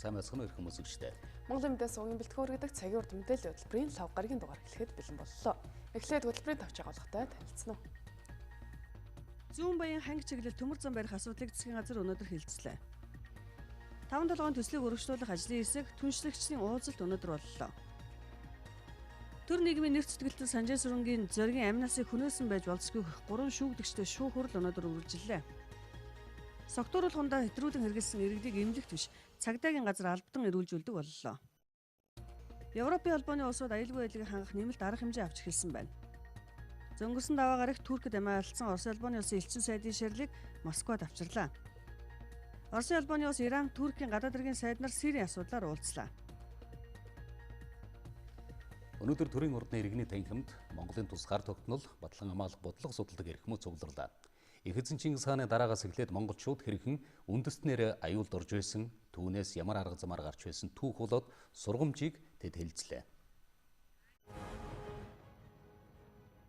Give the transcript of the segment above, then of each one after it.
Сайн байцгаана уу хүмүүс үзэгчдээ. Монголын мэдээ суугийн бэлтгэн хүргэдэг цагийн урд мэдээллийн хөтөлбөрийн лав гарагийн дугаар эхлэхэд бэлэн боллоо. Эхлээд хөтөлбөрийн товч агуулгатай танилцсан уу. Зүүн баян ханги чиглэл төмөр зам барих асуудлыг засгийн газар өнөөдөр хэлцлээ. Таван толгойн төслийг өргөжлүүлэх ажлын хэсэг түншлэгчдийн уулзалт өнөөдөр боллоо. Төр нийгмийн нэр зүтгэлтэн Санжаа сүрэнгийн зоригийн амь насыг хөнөөсөн байж болзошгүй 3 шүүгдэгчтэй шүүх хурал өнөөдөр үргэлжиллээ. Согтууруулгандаа хэтрүүлэн хэрэгэлсэн иргэдийг эмнэлэгт биш, цагдаагийн газар албадан эрүүлжүүлдэг боллоо. Европын холбооны улсууд аюулгүй байдлыг хангах нэмэлт арга хэмжээ авч эхэлсэн байна. Зөнгөрсөн даваа гарагт Туркид амиа алдсан Оросын холбооны улсын элчин сайдын ширлийг Москвад авчирлаа. Оросын холбооны улс Иран, Туркийн гадаад хэргийн сайд нар Сирийн асуудлаар уулзлаа. Өнөөдөр төрийн ордны иргэний танхимд Монголын тусгаар тогтнол, батлан хамгаалах бодлого судалдаг эрхмөө цугларлаа. Их эзэн Чингис хааны дараагаас эхлээд монголчууд хэрхэн үндэстнэрээ аюулд орж байсан, түүнээс ямар арга замаар гарч байсан түүх болоод сургамжийг тэд хэлцлээ.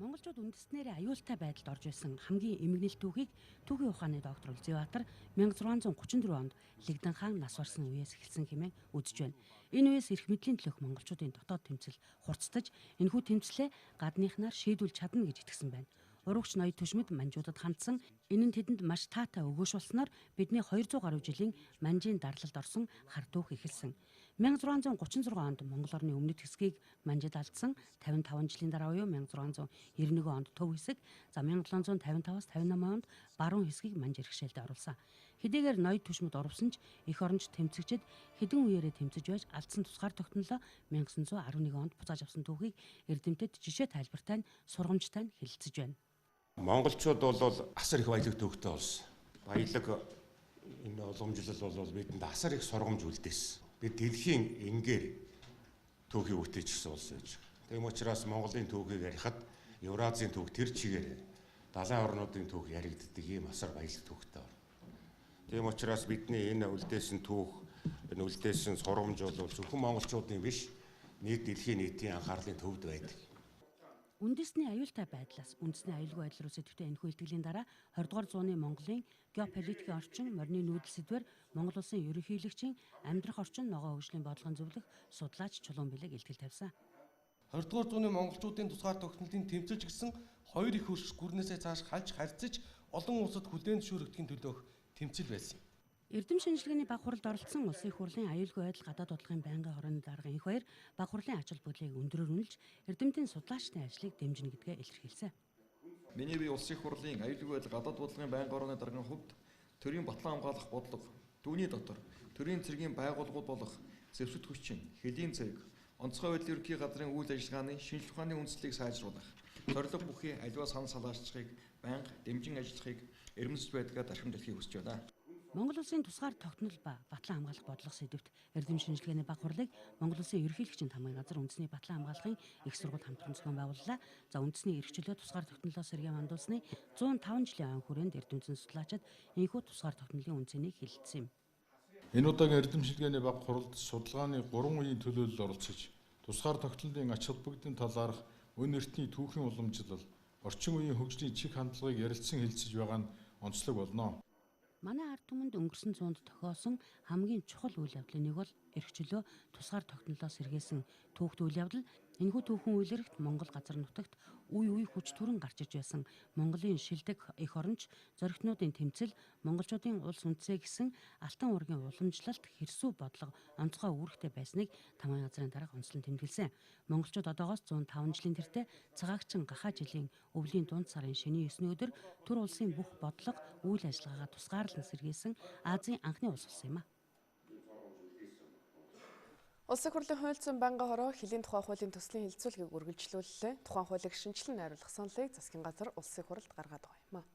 Монголчууд үндэстнэрээ аюултай байдалд орж байсан хамгийн эмгэнэл түүхийг түүхийн ухааны доктор Үлзий-Баатар 1634 онд Лэгдэн хаан нас барсан үеэс эхэлсэн хэмээн үзэж байна. Энэ үеэс эрх мэдлийн төлөөх монголчуудын дотоод тэмцэл хурцтаж, энэхүү тэмцлээ гадныхнаар шийдвүлж чадна гэж итгэсэн байна. Урагч ноёд түшмэд манжуудад хандсан, энэ нь тэдэнд маш таатай өгөөш болсноор бидний 200 гаруй жилийн манжийн дарлалд орсон хар түүх эхэлсэн. 1636 онд Монгол орны өмнөд хэсгийг манжид алдсан, 55 жилийн дараа буюу 1691 онд төв хэсэг, за 1755-аас 58 онд баруун хэсгийг манж эрхшээлд оруулсан. Хэдийгээр ноёд түшмэд урвсан ч эх оронч тэмцэгчид хэдэн үеэрээ тэмцэж байж алдсан тусгаар тогтнолоо 1911 онд буцааж авсан түүхийг эрдэмтэд жишээ тайлбартай нь сургамжтай нь хэлэлцэж байна. Монголчууд бол асар их баялаг төвхтэй улс. Баялаг энэ уламжлал бол бидэнд асар их сургамж үлдээсэн. Бид дэлхийн энгээр түүхийг бүтээчихсэн улс байж. Тийм учраас Монголын түүхийг ярихад Евразийн түүх тэр чигээр далайн орнуудын түүх яригддаг ийм асар баялаг түүхтэй байна. Тийм учраас бидний энэ үлдээсэн түүх, энэ үлдээсэн сургамж бол зөвхөн монголчуудын биш, нийт дэлхийн нийтийн анхаарлын төвд байдаг. Үндэсний аюултай байдлаас үндэсний аюулгүй байдал руу сэдвтэй энэхүү илтгэлийн дараа 20 дугаар зууны Монголын геополитикийн орчин, морины нүүдэл сэдвээр Монгол улсын ерөнхийлөгчийн амьдрах орчин, ногоо хөгжлийн бодлогын зөвлөх судлаач Чулуун Бэлэг илтгэл тавьсан. 20 дугаар зууны монголчуудын тусгаар тогтнолын тэмцэлж гисэн хоёр их хөрш гүрнээсээ цааш хальж харьцаж олон улсад хүлээн зөвшөөрөгдөхийн төлөөх тэмцэл байсан. Эрдэм шинжилгээний баг хуралд оролцсон Улсын их хурлын аюулгүй байдал гадаад бодлогын байнгын хорооны дарга инх баяр баг хурлын ач холбогдлыг өндөрөөр үнэлж эрдэмтдийн судлаачдын ажлыг дэмжинэ гэдгээ илэрхийлсэн. Миний бие Улсын их хурлын аюулгүй байдал гадаад бодлогын байнгын хорооны даргын хувьд төрийн батлан хамгаалах бодлого, түүний дотор төрийн цэргийн байгууллагууд болох зэвсэгт хүчин, хөлийн цэрэг, онцгой байдлын ерөнхий газрын үйл ажиллагааны шинжлэх ухааны үндслийг сайжруулах, зорилго бүхий аливаа санал санаачлагыг байнга дэмжин ажиллахыг эрмэлзэж байдгаа дархим дэлхийг хүсэж байна. Монгол улсын тусгаар тогтнол ба батлан хамгаалах бодлого сэдвт эрдэм шинжилгээний баг хурлыг Монгол улсын ерөнхийлөгчийн тамгын газар үндэсний батлан хамгаалахын их сургууль хамтран зохион байгууллаа. За үндэсний эрх чөлөө тусгаар тогтнолоос сэргээн мандуулсны 105 жилийн он хүрээнд эрдэмтэн судлаачид энэхүү тусгаар тогтнолын үнцнийг хэлэлцсэн юм. Энэ удаагийн эрдэм шинжилгээний баг хуралд судалгааны 3 үеийн төлөөлөл оролцож тусгаар тогтнолын ач холбогдлын талаарх өн эртний түүхийн уламжлал, орчин үеийн хөгжлийн чиг хандлагыг ярилцсан хэлцэж байгаа нь онцлог болно. Манай ард түмэнд өнгөрсөн зуунд тохиолсон хамгийн чухал үйл явдлын нэг бол эрх чөлөө тусгаар тогтнолоос сэргээсэн түүхт үйл явдал. Энэхүү түүхэн үйл хэрэгт Монгол газар нутагт үе үе хүч түрэн гарч иж байсан Монголын шилдэг эх оронч зоригтнуудын тэмцэл, монголчуудын улс үндэсээ гэсэн алтан уургийн уламжлалт хэрсүү бодлого онцгой үүрэгтэй байсныг тамгын газрын дарга онцлон тэмдэглэсэн. Монголчууд одоогоос 105 жилийн тэртээ цагаагчин гахаа жилийн өвлийн дунд сарын шөнийн 9-ний өдөр төр улсын бүх бодлого үйл ажиллагаагаа тусгаарлан сэргээсэн Азийн анхны улс болсон юм а. Улсын хурлын хууль зүйн байнгын хороо хөлийн тухай хуулийн төслийн хэлэлцүүлгийг үргэлжлүүллээ. Тухайн хуулийг шинэчлэн найруулах саналыг засгийн газар улсын хурлд гаргаад байгаа юм а.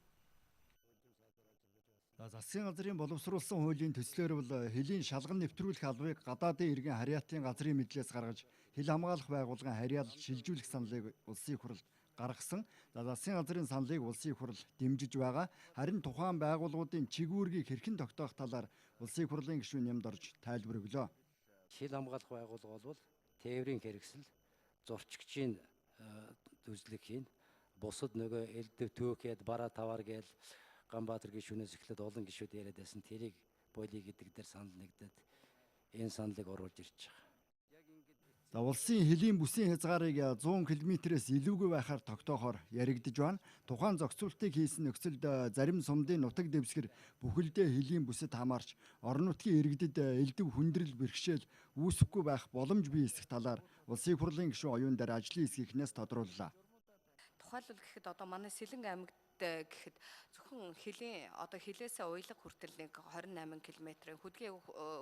Засгийн газрын боловсруулсан хуулийн төслөөр бол хөлийн шалган нэвтрүүлэх албыг гадаадын иргэн харьяатын газрын мэдлээс гаргаж хил хамгаалах байгууллагын харьяалал шилжүүлэх саналыг улсын хурлд гаргасан. Засгийн газрын саналыг улсын хурал дэмжиж байгаа. Харин тухайн байгууллагуудын чиг үүргийг хэрхэн тогтоох талаар улсын хурлын гишүүн нямд орж тайлбар өглөө. Хил хамгаалах байгууллага бол тээврийн хэрэгсэл, зорчигчийн төслөг хийн. Бусад нөгөө элдв түүхэд бараа тавар гээл Ганбаатар гишүүнээс эхлээд олон гишүүд яриад байсан. Тэрийг болий гэдэг дээр санал нэгдээд энэ саналыг оруулж ирж байгаа. За улсын хөлийн бүсийн хязгаарыг 100 км-ээс илүүгүй байхаар тогтоохоор яригдж байна. Тухайн зохицуултыг хийсэн нөхцөлд зарим сумдын нутаг дэвсгэр бүхэлдээ хөлийн бүсэд хамаарч орон нутгийн иргэдэд элдэв хүндрэл бэрхшээл үүсэхгүй байх боломж бий эсэх талаар Улсын их хурлын гишүүн оюун дээр ажлын хэсгийнхнээс тодрууллаа. Тухайлбал гэхэд одоо манай Сэлэнг аймагт гэхэд зөвхөн хөлийн одоо хилээсээ уялга хүртэл нэг 28 км,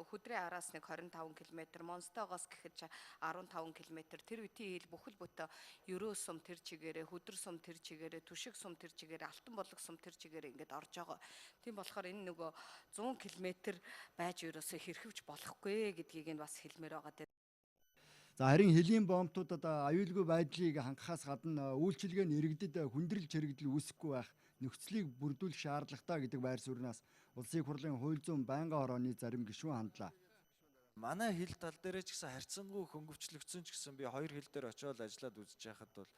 хөдрийн араас нэг 25 км, Монстогоос гэхэд 15 км. Тэр үтийн хил бүхэл бүтэ Ерөө сум тэр чигээрээ, Хөдөр сум тэр чигээрээ, Түшиг сум тэр чигээрээ, Алтан болог сум тэр чигээрээ ингээд орж байгаа. Тийм болохоор энэ нөгөө 100 км байж ерөөсөө хэрхэвч болохгүй гэдгийг нь бас хэлмээр байгаа дээ. За харин хөлийн бомбтуудад аюулгүй байдлыг хангахаас гадна үйлчилгээ нь иргэдэд хүндрэл чирэгдэл үүсэхгүй байх нөхцөлийг бүрдүүлэх шаардлагатай гэдэг байр сууринаас Улсын их хурлын хууль зүйн байнгын хорооны зарим гишүүн хандлаа. Манай хил тал дээрээ ч гэсэн харьцангуй хөнгөвчлөгдсөн ч гэсэн би хоёр хил дээр очиод ажиллаад үзэж байхад бол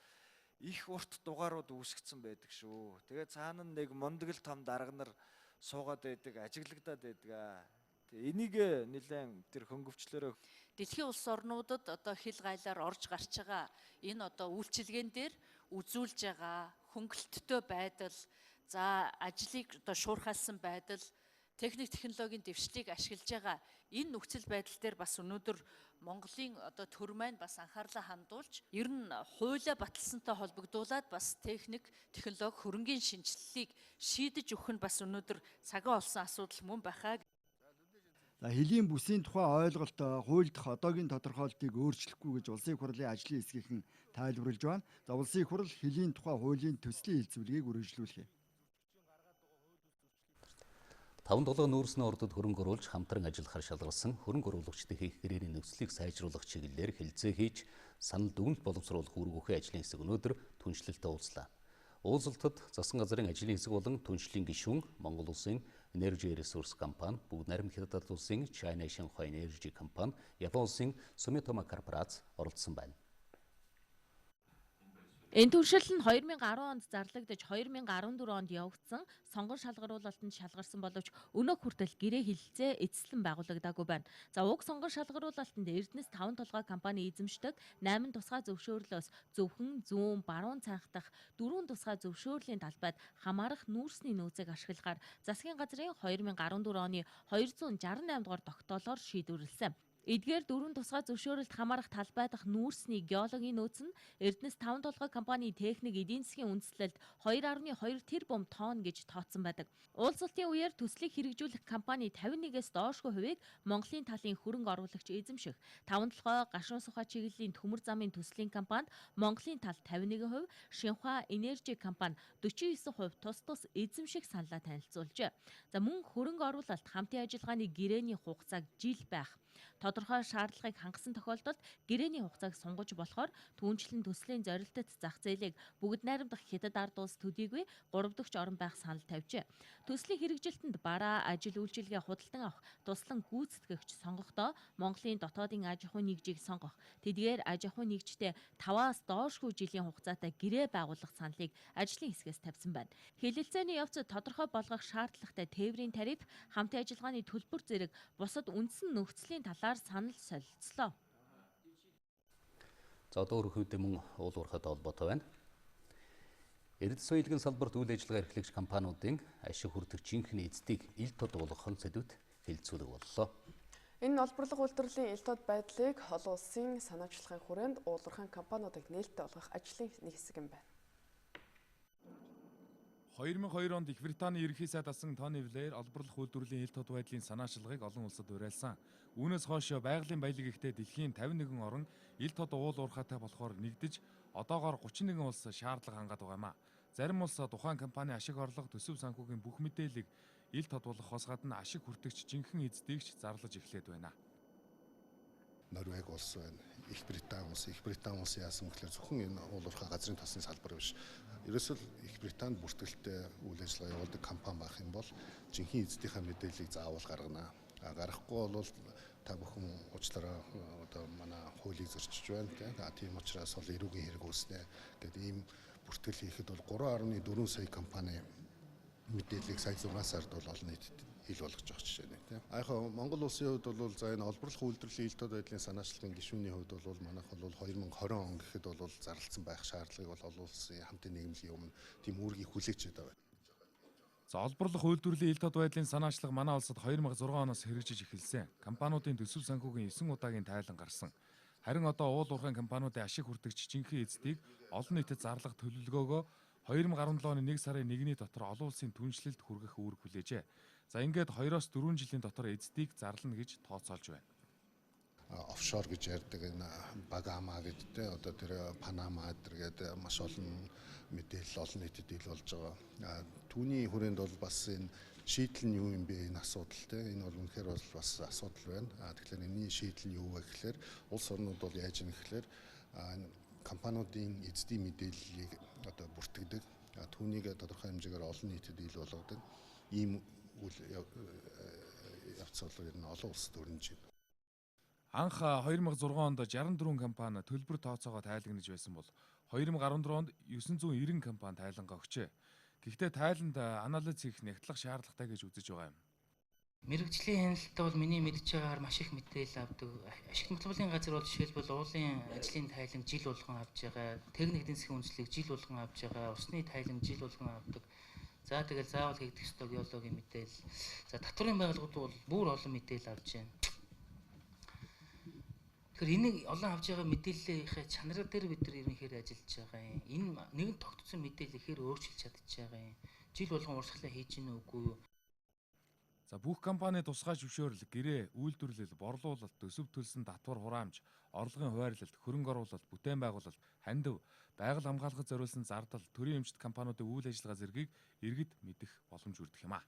их урт дугаарууд үүсгэсэн байдаг шүү. Тэгээ цаана нэг мундаг л том дарга нар суугаад байдаг, ажиглагдаад байдаг. Энийг нэлээд тэр хөнгөвчлөөрөө дэлхийн улс орнуудад одоо хил гайлаар орж гарч байгаа энэ одоо үйлчилгээн дээр үзүүлж байгаа хөнгөлөлттэй байдал, за ажлыг одоо шуурхайлсан байдал, техник технологийн дэвшлийг ашиглаж байгаа энэ нөхцөл байдал дээр бас өнөөдөр Монголын одоо төр маань бас анхаарлаа хандуулж, ер нь хуулиа баталсантай холбогдуулаад бас техник технологи хөрөнгийн шинжилгээг шийдэж өгөх нь бас өнөөдөр цагаан олсон асуудал мөн байхаа. За хөлийн бүсийн тухай ойлголт хууль дахь одоогийн тодорхойлолтыг өөрчлөхгүй гэж Улсын их хурлын ажлын хэсгийнхэн тайлбарлаж байна. За Улсын их хурл хөлийн тухай хуулийн төслийн хэлцүүлгийг үргэлжлүүлэх юм. 5-7 нүүрсний ордод хөрөнгө оруулж хамтран ажиллахаар шалгарсан хөрөнгө оруулагчдын хийх гэрээний нөхцөлийг сайжруулах чиглэлээр хэлцээ хийж санал дүгнэлт боловсруулах үүрэг өгөх ажлын хэсэг өнөөдөр түншлэлтэй уулзлаа. Уулзалтад засгийн газрын ажлын хэсэг болон түншлийн гишүүн Монгол улсын Energy Resource компани, бүгд найрамдах Хятад улсын China Shanghai Energy компани, Япон улсын Sumitomo корпорац оролцсон байна. Энэ түншил нь 2010 онд зарлагдаж 2014 онд явагдсан сонгон шалгаруулалтанд шалгарсан боловч өнөөх хүртэл гэрээ хэлэлцээ эцэслэн байгуулагдаагүй байна. За уг сонгон шалгаруулалтанд Эрдэнэс 5 толгой компани эзэмшдэг 8 тусгай зөвшөөрлөөс зөвхөн зүүн, баруун цанх дахь 4 тусгай зөвшөөрлийн талбайд хамаарах нүүрсний нөөцийг ашиглахаар засгийн газрын 2014 оны 268 дугаар тогтоолоор шийдвэрлэсэн. Эдгээр 4 тусгай зөвшөөрөлд хамаарах талбай дахь нүүрсний геологийн нөөц нь Эрдэнэс 5 толгой компани техник эдийн засгийн үндэслэлд 2.2 тэрбум тонн гэж тооцсон байдаг. Уулзалтын үеэр төслийг хэрэгжүүлэх компани 51-ээс доошгүй хувийг Монголын талын хөрөнгө оруулагч эзэмших. 5 толгой гашуун сухай чиглэлийн төмөр замын төслийн компанид Монголын тал 51%, Шинхуа Энержи компани 49% тус тус эзэмших саналаа танилцуулжээ. За мөн хөрөнгө оруулалт хамтын ажиллагааны гэрээний хугацааг жил байх. Тодорхой шаардлагыг хангасан тохиолдолд гэрээний хугацааг сунгаж болохоор түүнчлэн төслийн зорилтод зах зээлийг бүгд найрамдах Хятад ард улс төдийгүй 3 дахь орон байх санал тавьжээ. Төслийн хэрэгжилтэнд бараа, ажил үйлчилгээ худалдан авах, туслан гүйцэтгэгч сонгохдоо Монголын дотоодын аж ахуйн нэгжийг сонгох, тэдгээр аж ахуйн нэгжтэй 5-аас доошгүй жилийн хугацаатай гэрээ байгуулах саналыг ажлын хэсгээс тавьсан байна. Хэлэлцээний явцад тодорхой болгох шаардлагатай тээврийн тариф, хамтын ажиллагааны төлбөр зэрэг бусад үндсэн нөхцөлийн талаар санал солилцлоо. За одоо өрхөд мөн уул уурхайтай холбоотой байна. Эрдэс соёлын салбарт үйл ажиллагаа эрхлэгч компаниудын ашиг хүртэх жинхэнэ эздийг ил тод болгох сэдвэд хэлэлцүүлэг боллоо. Энэ нь олборлох үйлдвэрлэлийн ил тод байдлыг олон улсын санаачлагын хүрээнд уул уурхайн компаниудыг нээлттэй болгох ажлын нэг хэсэг юм байна. 2002 онд Их Британий ерөнхий сайд асан Тони Блэр олборлох үйлдвэрлэлийн ил тод байдлын санаачлагыг олон улсад уриалсан. Үүнээс хойш байгалийн баялаг ихтэй дэлхийн 51 орон ил тод уул уурхайтай болохоор нэгдэж одоогоор 31 улс шаардлага хангаад байгаа юм а. Зарим улс тухайн компани ашиг орлого, төсөв санхүүгийн бүх мэдээллийг ил тод болгохоос гадна ашиг хүртэгч жинхэнэ эздийг ч зарлаж эхлээд байна. Норвег улс байна, Их Британи улс. Их Британи улс яасан гэхээр зөвхөн энэ уул уурхай газрын тосны салбар биш. Ерөөсөө Их Британд бүртгэлтэй үйл ажиллагаа явуулдаг компани байх юм бол жинхэнэ эздийнхаа мэдээллийг заавал гаргана. А гаргахгүй бол та бүхэн уучлаарай одоо манай хуулийг зөрчиж байна тийм. Тийм учраас бол эрүүгийн хэрэг үүснэ. Гэт ийм бүртгэл хийхэд бол 3.4 сая компани мэдээллийг сая 6 сард бол олон нийтэд ил болгож байгаа жишээ нэг тийм. А яг Монгол улсын хувьд бол за энэ олборлох үйлдвэрлэлийн ил тод байдлын санаачлагын гишүүний хувьд бол манайх бол 2020 он гэхэд бол зарлалцсан байх шаардлагыг бол олон улсын хамтын нийгэмлэгийн өмнө тийм үүргийг хүлээж байгаа. За олборлох үйлдвэрлэлийн ил тод байдлын санаачлага манай улсад 2006 оноос хэрэгжиж эхэлсэн. Компаниудын төсөв санхүүгийн 9 удаагийн тайлан гарсан. Харин одоо уул уурхайн компаниудын ашиг хүртэгч жинхэнэ эздийг олон нийтэд зарлах төлөвлөгөөгөө 2017 оны 1 сарын 1-ний дотор олон улсын түншлэлд хүргэх үүрэг хүлээжээ. За ингээд 2-4 жилийн дотор эздийг зарлана гэж тооцоолж байна. Офшор гэж ярьдаг энэ Багама гэдэг те одоо тэр Панама гэдэг маш олон мэдээлэл олон нийтэд ил болж байгаа. Түүний хүрээнд бол бас энэ шийдэл нь юу юм бэ энэ асуудал те энэ бол үнэхээр бол бас асуудал байна. Тэгэхээр энэний шийдэл нь юу вэ гэхээр улс орнууд бол яаж юм гэхээр энэ компаниудын эздийн мэдээллийг одоо бүртгэдэг. Түүнийг тодорхой хэмжээгээр олон нийтэд ил болгодог. Ийм үйл явц бол ер нь олон улсад өрнөж байна. Анх 2006 онд 64 компани төлбөр тооцоогоо тайлагнаж байсан бол 2014 онд 990 компани тайлангаа өгчээ. Гэхдээ тайланд анализ хийх нягтлах шаардлагатай гэж үзэж байгаа юм. Мэргэжлийн хяналттай бол миний мэдж байгаагаар маш их мэдээлэл авдаг. Ашиг мөлбөлийн газар бол жишээлбэл уулын ажлын тайлан жил болгон авч байгаа, техник эдийн засгийн үндэслэлийг жил болгон авч байгаа, усны тайлан жил болгон авдаг. За тэгэл заавал хийгдэх ёстой геологийн мэдээлэл. За татварын байгууллагууд бол бүр олон мэдээлэл авч байна. Тэгэхээр энийг олон авч байгаа мэдээллийнхээ чанар дээр бид нар ерөнхийдөө ажиллаж байгаа юм. Энэ нэгэн тогтцсон мэдээлэл ихээр өөрчилж чадчих байгаа юм. Жил болгон урсгалаа хийж гинэ үгүй юу? За бүх компани тусгай зөвшөөрөл, гэрээ, үйлдвэрлэл, борлуулалт, төсөв төлсөн татвар хураамж, орлогын хуваарлалт, хөрөнгө оруулалт, бүтээн байгуулалт, хандив, байгаль хамгаалахад зориулсан зардал, төрийн эмчит компаниудын үйл ажиллагаа зэргийг иргэд мэдэх боломж бүрдэх юм а.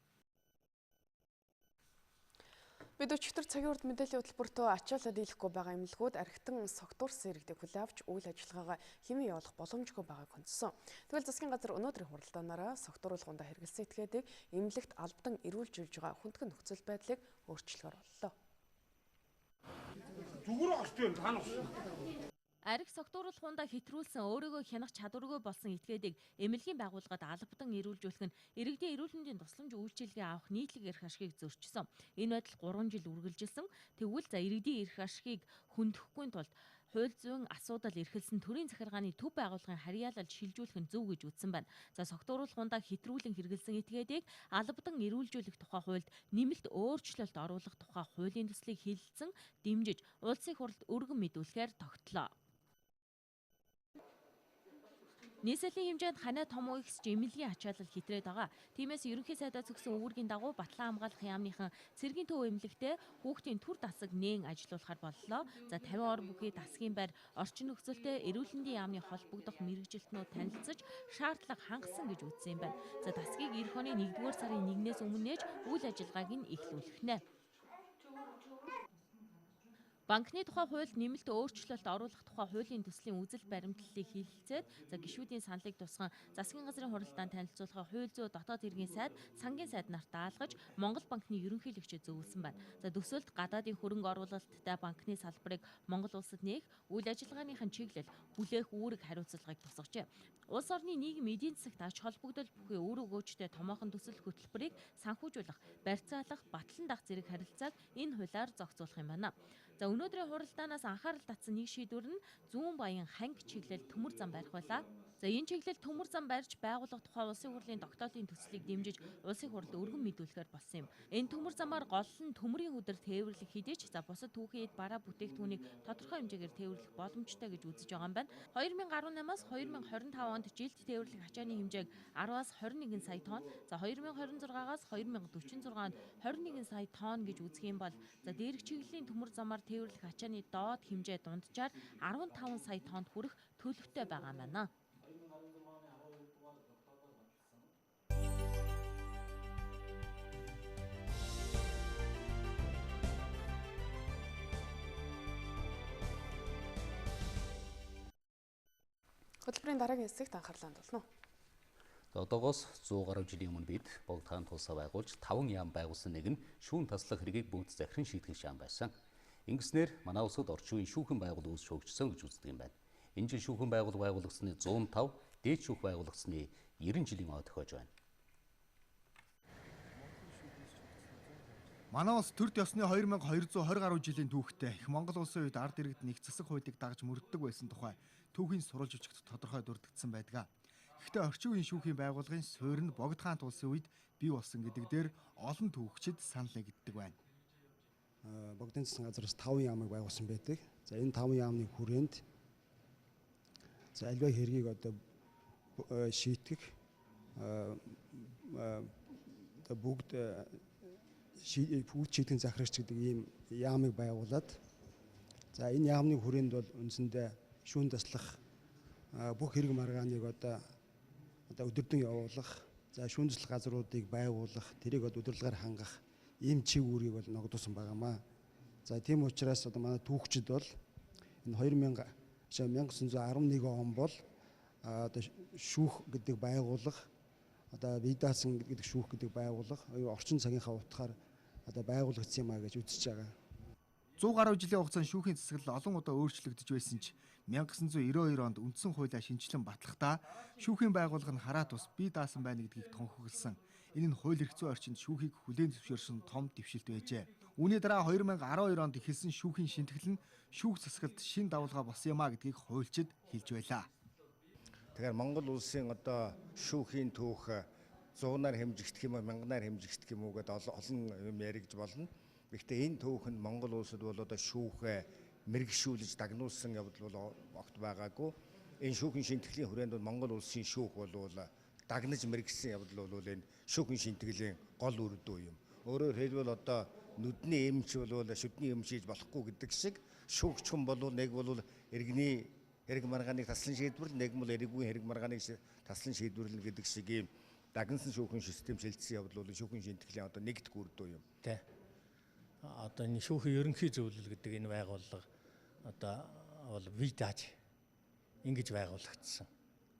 Бид өчигдөр цагийн урд мэдээллийн хөтөлбөртөө ачаалал дийлэхгүй байгаа эмнэлгүүд архитан согтуурсан иргэдийг хүлээн авч үйл ажиллагаагаа хэмээн явуулах боломжгүй байгааг хөнцсөн. Тэгвэл засгийн газар өнөөдрийн хуралдаанаараа согтууруулгандаа хэрэглэсэн этгээдийг эмнэлэгт албадан эрүүлжүүлж байгаа хүндхэн нөхцөл байдлыг өөрчлөхөөр боллоо. Зүгээр орч юм та нар. Арх согтууруулгандаа хэтрүүлсэн өөрийгөө хянах чадваргүй болсон этгээдийг эмнэлгийн байгууллагад албадан эрүүлжүүлэх нь иргэдийн эрүүл мэндийн тусламж үйлчилгээ авах нийтлэг эрх ашигыг зөрчсөн. Энэ байдал 3 жил үргэлжилсэн. Тэгвэл за иргэдийн эрх ашигыг хөндөхгүй тулд хууль зүйн асуудал эрхэлсэн төрийн захиргааны төв байгууллагын харьяалал шилжүүлэх нь зөв гэж үзсэн байна. За согтууруулгандаа хэтрүүлэн хэрэглэсэн этгээдийг албадан эрүүлжүүлэх тухай хуульд нэмэлт өөрчлөлт оруулах тухай хуулийн төслийг хэлэлцэн дэмжиж улсын хурлд өргөн мэдүүлэхээр тогтлоо. Нийслэлийн хэмжээнд ханаа том үегсч эмнэлгийн ачаалал хитрээд байгаа. Тиймээс ерөнхий сайдаа зөксөн үүргийн дагуу Батлан хамгаалах яамныхан цэргийн төв эмнэлэгтээ хүүхдийн төр дасаг нээн ажилуулахар боллоо. За 50 ор бүхий дасгийн байр орчин нөхцөлтэй эрүүл мэндийн яамны холбогдох мэргэжилтнүүд танилцаж шаардлага хангасан гэж үзсэн юм байна. За дасгийг эх оны 1-р сарын 1-ээс өмнө нээж үйл ажиллагааг нь эхлүүлэх нэ. Банкны тухай хуульд нэмэлт өөрчлөлт оруулах тухай хуулийн төслийн үзэл баримтлалыг хэлэлцээд за гишүүдийн саналыг тусган засгийн газрын хуралдаанд танилцуулахаа хууль зүйн дотоод хэргийн сайд, сангийн сайд нарт даалгаж Монгол банкны ерөнхийлөгчөд зөвлөсөн байна. За төсөлд гадаадын хөрөнгө оруулалттай банкны салбарыг Монгол улсад нээх, үйл ажиллагааныхын чиглэл, хүлээх үүрэг хариуцлагыг тусгажээ. Улс орны нийгэм эдийн засагт ач холбогдол бүхий үр өгөөжтэй томоохон төсөл хөтөлбөрийг санхүүжүүлэх, барьцаалах, батлан дах зэрэг харилцааг энэ хуулиар зохицуулах юм байна. За өнөөдрийн хуралдаанаас анхаарал татсан нэг шийдвэр нь Зүүн Баян ханги чиглэл төмөр зам барих байлаа. За энэ чиглэл төмөр зам барьж байгуулах тухай улсын хурлын тогтоолын төслийг дэмжиж улсын хурлд өргөн мэдүүлэхээр болсон юм. Энэ төмөр замаар гол нь төмөрийн хүдэр тээвэрлэх хэдий ч за бусад түүхийн эд бараа бүтээгдэхүүнийг тодорхой хэмжээгээр тээвэрлэх боломжтой гэж үзэж байгаа юм байна. 2018-аас 2025 онд жилд тээвэрлэх ачааны хэмжээг 10-аас 21 сая тонн, за 2026-аас 2046 онд 21 сая тонн гэж үзэх юм бол за дээрх чиглэлийн төмөр замаар тээвэрлэх ачааны доод хэмжээ дунджаар 15 сая тоннд хүрэх төлөвтэй байгаа юм байна. Хөтөлбөрийн дараагийн хэсэгт анхаарлаа хандуулна. Одоогоос 100 гаруй жилийн өмнө бид Богд хаан тулсаа байгуулж 5 яам байгуулсан нэг нь шүүн таслах хэргийг бүгд захиран шийтгэх яам байсан. Ингэснээр манай улсад орчин үеийн шүүхэн байгууллага үүсч хөгжсөн гэж үздэг юм байна. Энэ жил шүүхэн байгууллага байгуулагдсаны 105, дээд шүүх байгуулагдсаны 90 жилийн ой тохиож байна. Манай улс төрд ёсны 2220 гаруй жилийн түүхтэй их Монгол улсын үед ард иргэд нэг засаг хуулийг дагаж мөрддөг байсан тухай түүхийн сурвалж бичигт тодорхой дурддагдсан байдаг. Гэхдээ орчин үеийн шүүхийн байгууллагын суурь нь Богд хаант улсын үед бий болсон гэдэг дээр олон түүхчид санал нэгддэг байна. Богдын засгийн газраас 5 яамыг байгуулсан байдаг. За энэ 5 яамны хүрээнд за альва хэргийг одоо шийтгэх одоо бүгд бүгд шийтгэн захирагч гэдэг ийм яамыг байгуулад за энэ яамны хүрээнд бол үндсэндээ шүүн таслах бүх хэрэг маргааныг одоо өдөрдөн явуулах, за шүүн таслах газруудыг байгуулах, тэрийг одоо удирдлагаар хангах ийм чиг үүргийг бол ногдуулсан байгаамаа. За тийм учраас одоо манай түүхчид бол энэ 1911 он бол одоо шүүх гэдэг байгууллага одоо бие даасан гэдэг шүүх гэдэг байгууллага орчин цагийнхаа утгаар одоо байгуулагдсан юм а гэж үзэж байгаа. 100 гаруй жилийн хугацаанд шүүхийн засаглал олон удаа өөрчлөгдөж байсан ч 1992 онд үндсэн хуулиа шинэчлэн батлахдаа шүүхийн байгууллага нь хараат ус бие даасан байна гэдгийг тунхагласан. Энэ нь хууль эрх зүйн орчинд шүүхийг хүлээн зөвшөөрсөн том дэвшилт байжээ. Үүний дараа 2012 онд эхэлсэн шүүхийн шинэтгэл нь шүүх засаглалд шинэ давалгаа болсон юм а гэдгийг хуульчид хэлж байлаа. Тэгэхээр Монгол улсын одоо шүүхийн түүх 100-аар хэмжигдэх юм уу, 1000-аар хэмжигдэх юм уу гэдээ олон юм яригдж болно. Гэхдээ энэ түүх нь Монгол улсад бол одоо шүүхээ мэрэгшүүлж дагнуулсан явдал бол огт байгаагүй. Энэ шүүхийн шинэтгэлийн хүрээнд бол Монгол улсын шүүх бол дагнаж мэрэгсэн явдал бол энэ шүүхийн шинэтгэлийн гол үр дүн юм. Өөрөөр хэлбэл одоо нүдний эмч бол шүдний эмч хийж болохгүй гэдэг шиг шүүгч хүн бол нэг бол иргэний хэрэг маргааныг таслан шийдвэрлэн, нэг бол эрэггүй хэрэг маргааныг таслан шийдвэрлэнэ гэдэг шиг ийм дагнасан шүүхийн систем шилжсэн явдал бол шүүхийн шинэтгэлийн одоо нэгдэх үр дүн юм. Тэ. Одоо энэ шүүхийн ерөнхий зөвлөл гэдэг энэ байгууллага одоо бол бие дааж ингэж байгуулагдсан.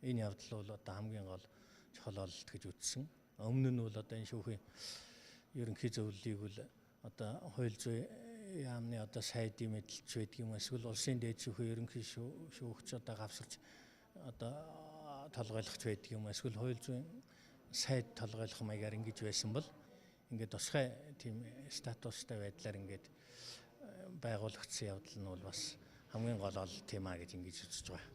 Энэ явдал бол одоо хамгийн гол чухал бололт гэж үзсэн. Өмнө нь бол одоо энэ шүүхийн ерөнхий зөвлөлийг бол одоо хууль зүйн яамны одоо сайдын мэдлж байдаг юм эсвэл улсын дээд шүүхийн ерөнхий шүүгч одоо гавсарч одоо толгойлохч байдаг юм эсвэл хууль зүйн сайд толгойлох маягаар ингэж байсан бол ингээд тусгай тийм статустай байдлаар ингээд байгуулагдсан явдал нь бол бас хамгийн гол ололт юм а гэж ингэж үзэж байгаа.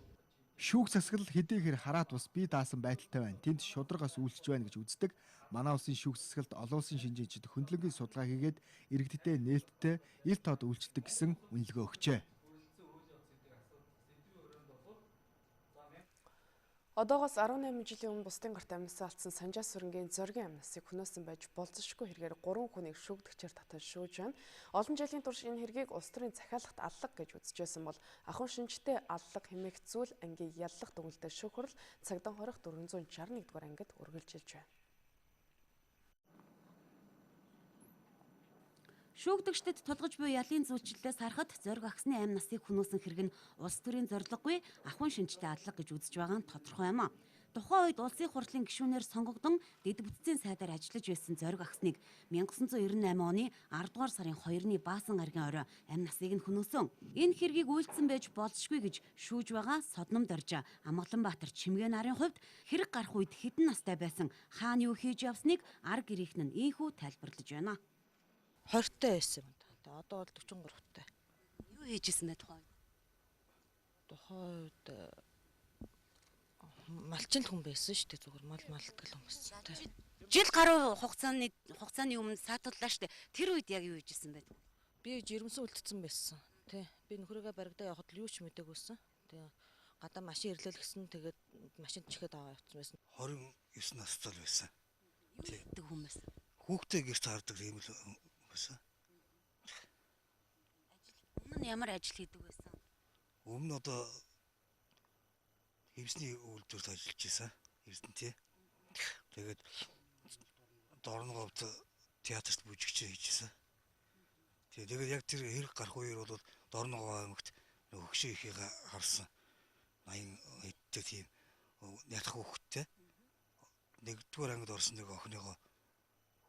Шүүх засаглал хэдийгээр хараат ус бие даасан байдалтай байна. Тэнд шударгаас үйлчилж байна гэж үздэг. Манай улсын шүүх засаглалд олон улсын шинжээчид хөндлөнгийн судалгаа хийгээд иргэдтэй нээлттэй ил тод үйлчилдэг гэсэн үнэлгээ өгчээ. Одоогоос 18 жилийн өмнө бусдын гарт амьсаа алдсан Санжаа сүрэнгийн зоригийн амнасыг хөнөөсөн байж болзошгүй хэрэгээр 3 хүнийг шүүгдэгчээр татаж шүүж байна. Олон жилийн турш энэ хэргийг улс төрийн захиалгат аллага гэж үзэжсэн бол ахуй шинжтэй аллага хэмээх зүйл ангийн яллах дүгнэлтэд шүүх хурал цагдaan хорих 461 дугаар ангид үргэлжилж байна. Шүүгдэгчдэд тулгаж буй ялын зүйлчлэлээс харахад зориг агсны амь насыг хөнөөсөн хэрэг нь улс төрийн зорилгогүй ахуйн шинжтэй аллага гэж үзэж байгаа нь тодорхой юм а. Тухайн үед улсын хурлын гишүүнээр сонгогдсон дэд бүтцийн сайдаар ажиллаж байсан зориг агсныг 1998 оны 10 дугаар сарын 2-ны баасан гарагийн орой амь насыг нь хөнөөсөн. Энэ хэргийг үйлдсэн байж болзошгүй гэж шүүж байгаа Содном Доржо, Амгаланбаатар Чимгээ нарын хувьд хэрэг гарах үед хэдэн настай байсан, хаана юу хийж явсныг ар гэрийнхэн нь ийнхүү тайлбарлаж байна. 20-тай байсан юм да. Одоо бол 43-тай. Юу хийж исэн бэ тухайн үед? Тухайн үед малчин л хүн байсан шүү дээ. Зүгээр мал малдаг л хүн байсан. Жил гаруй хугацааны өмнө саатууллаа шүү дээ. Тэр үед яг юу хийж исэн бэ? Би жирэмсэн үлдсэн байсан. Тэ. Би нөхрийгөө баригдаа явахад л юу ч мдэггүй байсан. Тэ. Гадаа машин ирлээ л гэсэн, тэгээд машинд чихээд аваа явцсан байсан. 29 настай л байсан. Юу гэдэг хүн байсан? Хүүхдээ гэрт хардаг юм л байсан. Өмнө нь ямар ажил хийдэг байсан? Өмнө одоо хевсний үйлдвэрт ажиллаж байсан. Эрдэнэт. Тэгээд Дорноговд театрт бүжигч хийж байсан. Тэгээд яг тэр хэрэг гарах үеэр бол Дорногов аймагт хөгшин ихийг харсан. 80 хэдтэй тийм ятх хүүхэдтэй. Нэгдүгээр ангид орсон нэг охиныгоо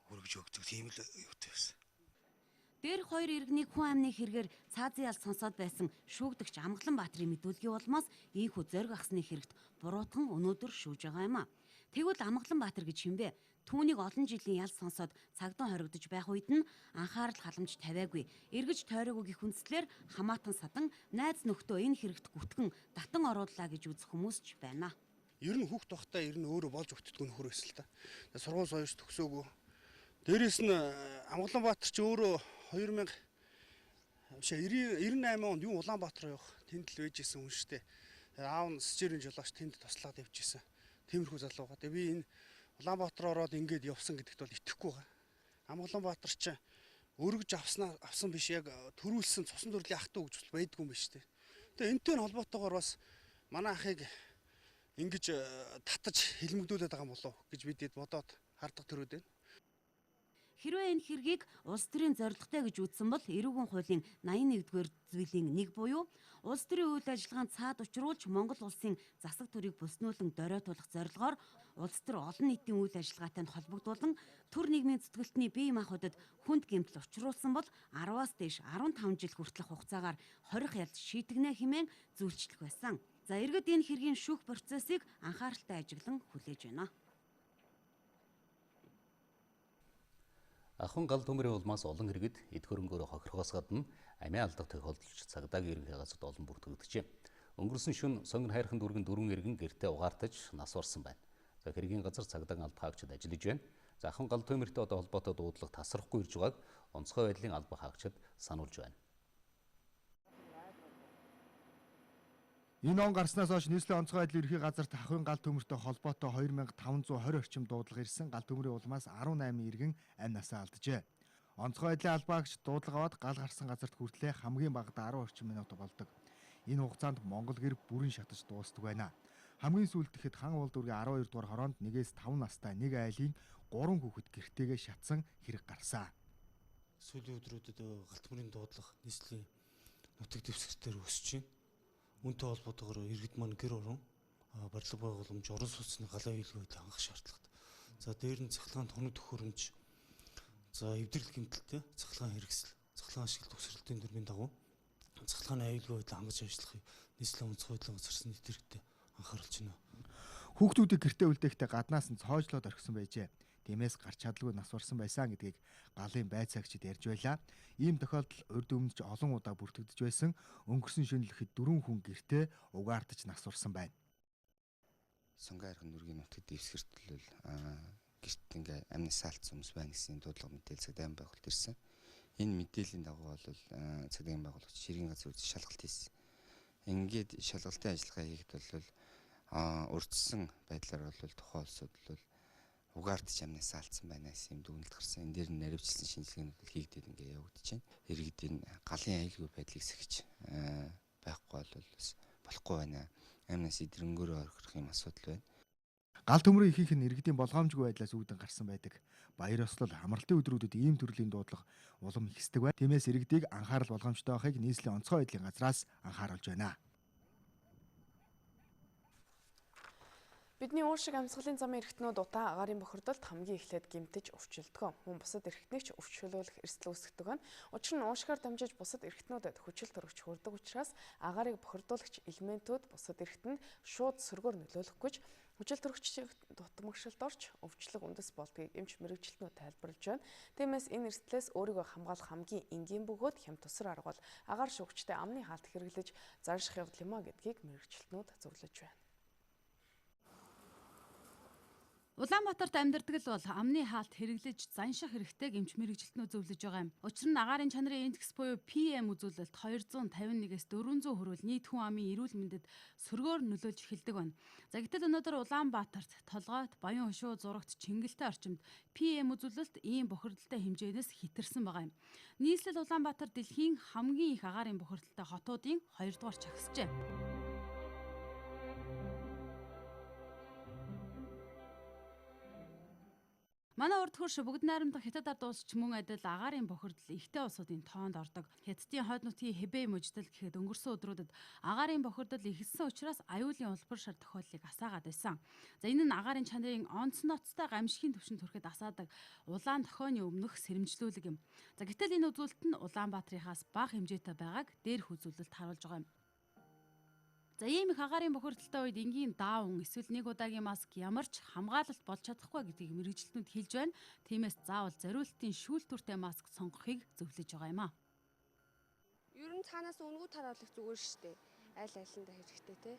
хүргэж өгдөг тийм л юутай байсан. Дээрх хоёр иргэнийг хүн амны хэрэгээр цаазын ял сонсоод байсан шүүгдэгч Амгалан Баатрын мэдүүлгийн улмаас ийхүү зориг ахсны хэрэгт буруутхан өнөөдөр шүүж байгаа юм а. Тэгвэл Амгалан Баатар гэж хинбэ? Түүнийг олон жилийн ял сонсоод цагдаа хоригдож байх үед нь анхаарал халамж тавиагүй. Эргэж тойроогүй гэх үндслээр хамаатан садан найз нөхдөө энэ хэрэгт гүтгэн татан орууллаа гэж үзэх хүмүүс ч байна. Ер нь хүүхд байхдаа ер нь өөрөө болж өгтдгөө нөхөр байсан л та. Сургууль соёж төгсөөгүй. Дээрээс нь Амгалан Баатар ч өөрөө 2098 онд юу Улаанбаатар явах тэнд л байж исэн хүн штэ. Аав нь Счэрэн жолооч тэнд туслаад явж исэн. Тиймэрхүү залуу байгаа. Тэгээ би энэ Улаанбаатар ороод ингээд явсан гэдэгт бол итгэхгүй байгаа. Амгалан Баатар ч өргөж авсан биш, яг төрүүлсэн цусан төрлийн ах トゥ гэж байдгүй юм биш үү. Тэгээ энэтэй нь холбоотойгоор бас манай ахыг ингэж татаж хилмигдүүлээд байгаа юм болов гэж бид бодоод хардах төрөөд байна. Хэрвээ энэ хэргийг улс төрийн зорилготой гэж үзсэн бол эрүүгэн хуулийн 81-р зүйлийн 1 буюу улс төрийн үйл ажиллагаанд цаад учруулж Монгол улсын засаг төрийг бүснүүлэн доройтуулах зорилгоор улс төр олон нийтийн үйл ажиллагаатай нь холбогдуулан төр нийгмийн зүтгэлтний бие махбодод хүнд гэмтэл учруулсан бол 10-аас дээш 15 жил хүртэлх хугацаагаар хорих ялж шийтгэнэ хэмээн зүйлчлэх байсан. За иргэд энэ хэргийн шүүх процессыг анхааралтай ажиглан хүлээж байна. Ахын гал төмөрийн улмаас олон иргэд эд хөрөнгөөрөө хохирохоос гадна амиа алдах тохиолдолч цагдаагийн ерөнхий газарт олон бүртгэгджээ. Өнгөрсөн шөнө Сонгон хайрхан дүүргэн дөрвөн иргэн гэртээ угаартаж нас барсан байна. За хэргийн газар цагдаагийн алба хаагчид ажиллаж байна. За ахын гал төмөртэй одоо холбоотой дуудлага тасрахгүй ирж байгааг онцгой байдлын алба хаагчид сануулж байна. Энэ он гарснаас хойш нийслэлийн онцгой байдлын ерхий газарт ахын гал төмөртэй холбоотой 2520 орчим дуудлага ирсэн. Гал төмөрийн улмаас 18 иргэн амь насаа алджээ. Онцгой байдлын албаагч дуудлага аваад гал гарсан газарт хүртлээ хамгийн багадаа 10 орчим минут болдог. Энэ хугацаанд Монгол гэр бүрэн шатаж дуустдаг байна. Хамгийн сүүлд гэхэд Хан уул дүүргийн 12 дугаар хороонд 1-ээс 5 настай нэг айлын 3 хүүхэд гэртээгээ шатсан хэрэг гарсан. Сүүлийн өдрүүдэд гал төмөрийн дуудлага нийслэлийн нутаг дэвсгэртээр өсөж байна. Үүнтэй холбоотойгоор иргэд маань гэр орон барилга байгууламж, орон сууцны галаа аюулгүй байдлыг хангах шаардлагатай. За дээр нь цахилгаан тоног төхөөрөмж, за эвдрэл гэмтэлтэй цахилгаан хэрэгсэл, цахилгаан ашиглалт төгсрөлтийн дүрмийн дагуу цахилгааны аюулгүй байдлыг хангаж ажиллахыг нийслэлийн онцгой байдлын газарс нийт иргэдэд анхааруулж байна. Хүүхдүүдийг гэртээ үлдээхдээ гаднаас нь цоожлоод орхисон байжээ. Тиймээс гарч чадалгүй нас барсан байсан гэдгийг галын байцаагчид ярьж байлаа. Ийм тохиолдол урд өмнө ч олон удаа бүртгэгдэж байсан. Өнгөрсөн шөнө л 4 хүн гэртээ угаартаж нас барсан байна. Сонгон хайрхан нүргийн нутагт дэвсгэрт бол гэрт ингээ амнаас алдсан хүмүүс байна гэсэн дуудлага мэдээлэл цагдаагийн байгууллагт ирсэн. Энэ мэдээллийн дагуу бол цагдаагийн байгууллагч ширгийн газар үзэж шалгалт хийсэн. Ингээд шалгалтын ажиллагаа хийхэд бол урьдчилсан байдлаар бол тухайн улсууд бол угаартч амнаас алдсан байна гэсэн юм дүгнэлт гарсан. Энэ дээр нь наривчлсан шинжилгээнүүд бол хийгдээд ингээ явагдаж байна. Иргэдийн галын аюулгүй байдлыг сахиж байхгүй бол бас болохгүй байна. Амнаас эдрэнгөөрөө орхих юм асуудал байна. Гал төмрийн ихэнх нь иргэдийн болгоомжгүй байдлаас үүдэн гарсан байдаг. Баяр ёслол амралтын өдрүүдэд ийм төрлийн дуудлага улам ихсдэг байна. Тиймээс иргэдийг анхаарал болгоомжтой байхыг нийслэлийн онцгой байдлын газраас анхааруулж байна. Бидний уун шиг амьсгалын замын эрхтнүүд удаан агаарын бохирдолд хамгийн эхлээд гэмтэж өвчлөдөг. Мөн бусад эрхтнийг ч өвчлүүлэх эрсдэл үүсгэдэг нь. Учир нь уушгаар дамжиж бусад эрхтнүүдэд хүчил төрөгч хүрдэг учраас агаарыг бохирдуулагч элементүүд бусад эрхтэнд шууд сөргөөр нөлөөлөх гэж хүчил төрөгчдийн дутмагшилд орч өвчлөг үндэс болдгийг эмч мэргэжилтнүүд тайлбарлаж байна. Тиймээс энэ эрсдлээс өөрийгөө хамгаалах хамгийн энгийн бөгөөд хямд тусар арга бол агаар шүүгчтэй амны хаалт хэрэглэж занших явдал юм а гэдгийг мэргэжилтнүүд зөвлөж байна. Улаанбаатарт амьдардаг л бол амны хаалт хэрэглэж занших хэрэгтэй гэмч мэргэжилтнүүд зөвлөж байгаа юм. Учир нь агаарын чанарын индекс буюу PM үзүүлэлт 251-ээс 400 хүрвэл нийт хүн амын эрүүл мэндэд сөргөөр нөлөөлж эхэлдэг байна. За гэтэл өнөөдөр Улаанбаатарт, Толгойт, Баян хөшөө зурагт, Чингэлтэй орчимд PM үзүүлэлт ийм бохирдолтой хэмжээнээс хэтэрсэн байгаа юм. Нийслэл Улаанбаатар дэлхийн хамгийн их агаарын бохирдолтой хотуудын 2-р чагсжээ. Манай урд хөрш бүгд найрамдах Хятад ард улс ч мөн адил агаарын бохирдол ихтэй улсуудын тоонд ордог. Хятадын хойд нутгийн Хэбэй мужидал гэхэд өнгөрсөн өдрүүдэд агаарын бохирдол ихэлсэн учраас аюулын улбар шар тохиолдлыг асаагаад байсан. За энэ нь агаарын чанарын онц ноцтой гамшигын түвшинд хүрэхэд асаадаг улаан тохионы өмнөх сэрэмжлүүлэг юм. За гэтэл энэ үзүүлэлт нь Улаанбаатарынхаас бага хэмжээтэй байгааг дээрх үзүүлэлт харуулж байгаа юм. За ийм их агаарын бохирдолтой үед энгийн даавн эсвэл нэг удаагийн маск ямар ч хамгаалалт болж чадахгүй гэдгийг мэргэжилтнүүд хэлж байна. Тиймээс заавал зориултын шүүлтүүртэй маск сонгохыг зөвлөж байгаа юм а. Ер нь цаанаас өнгөө тараалах зүгээр шүү дээ. Аль алиндаа хэрэгтэй те.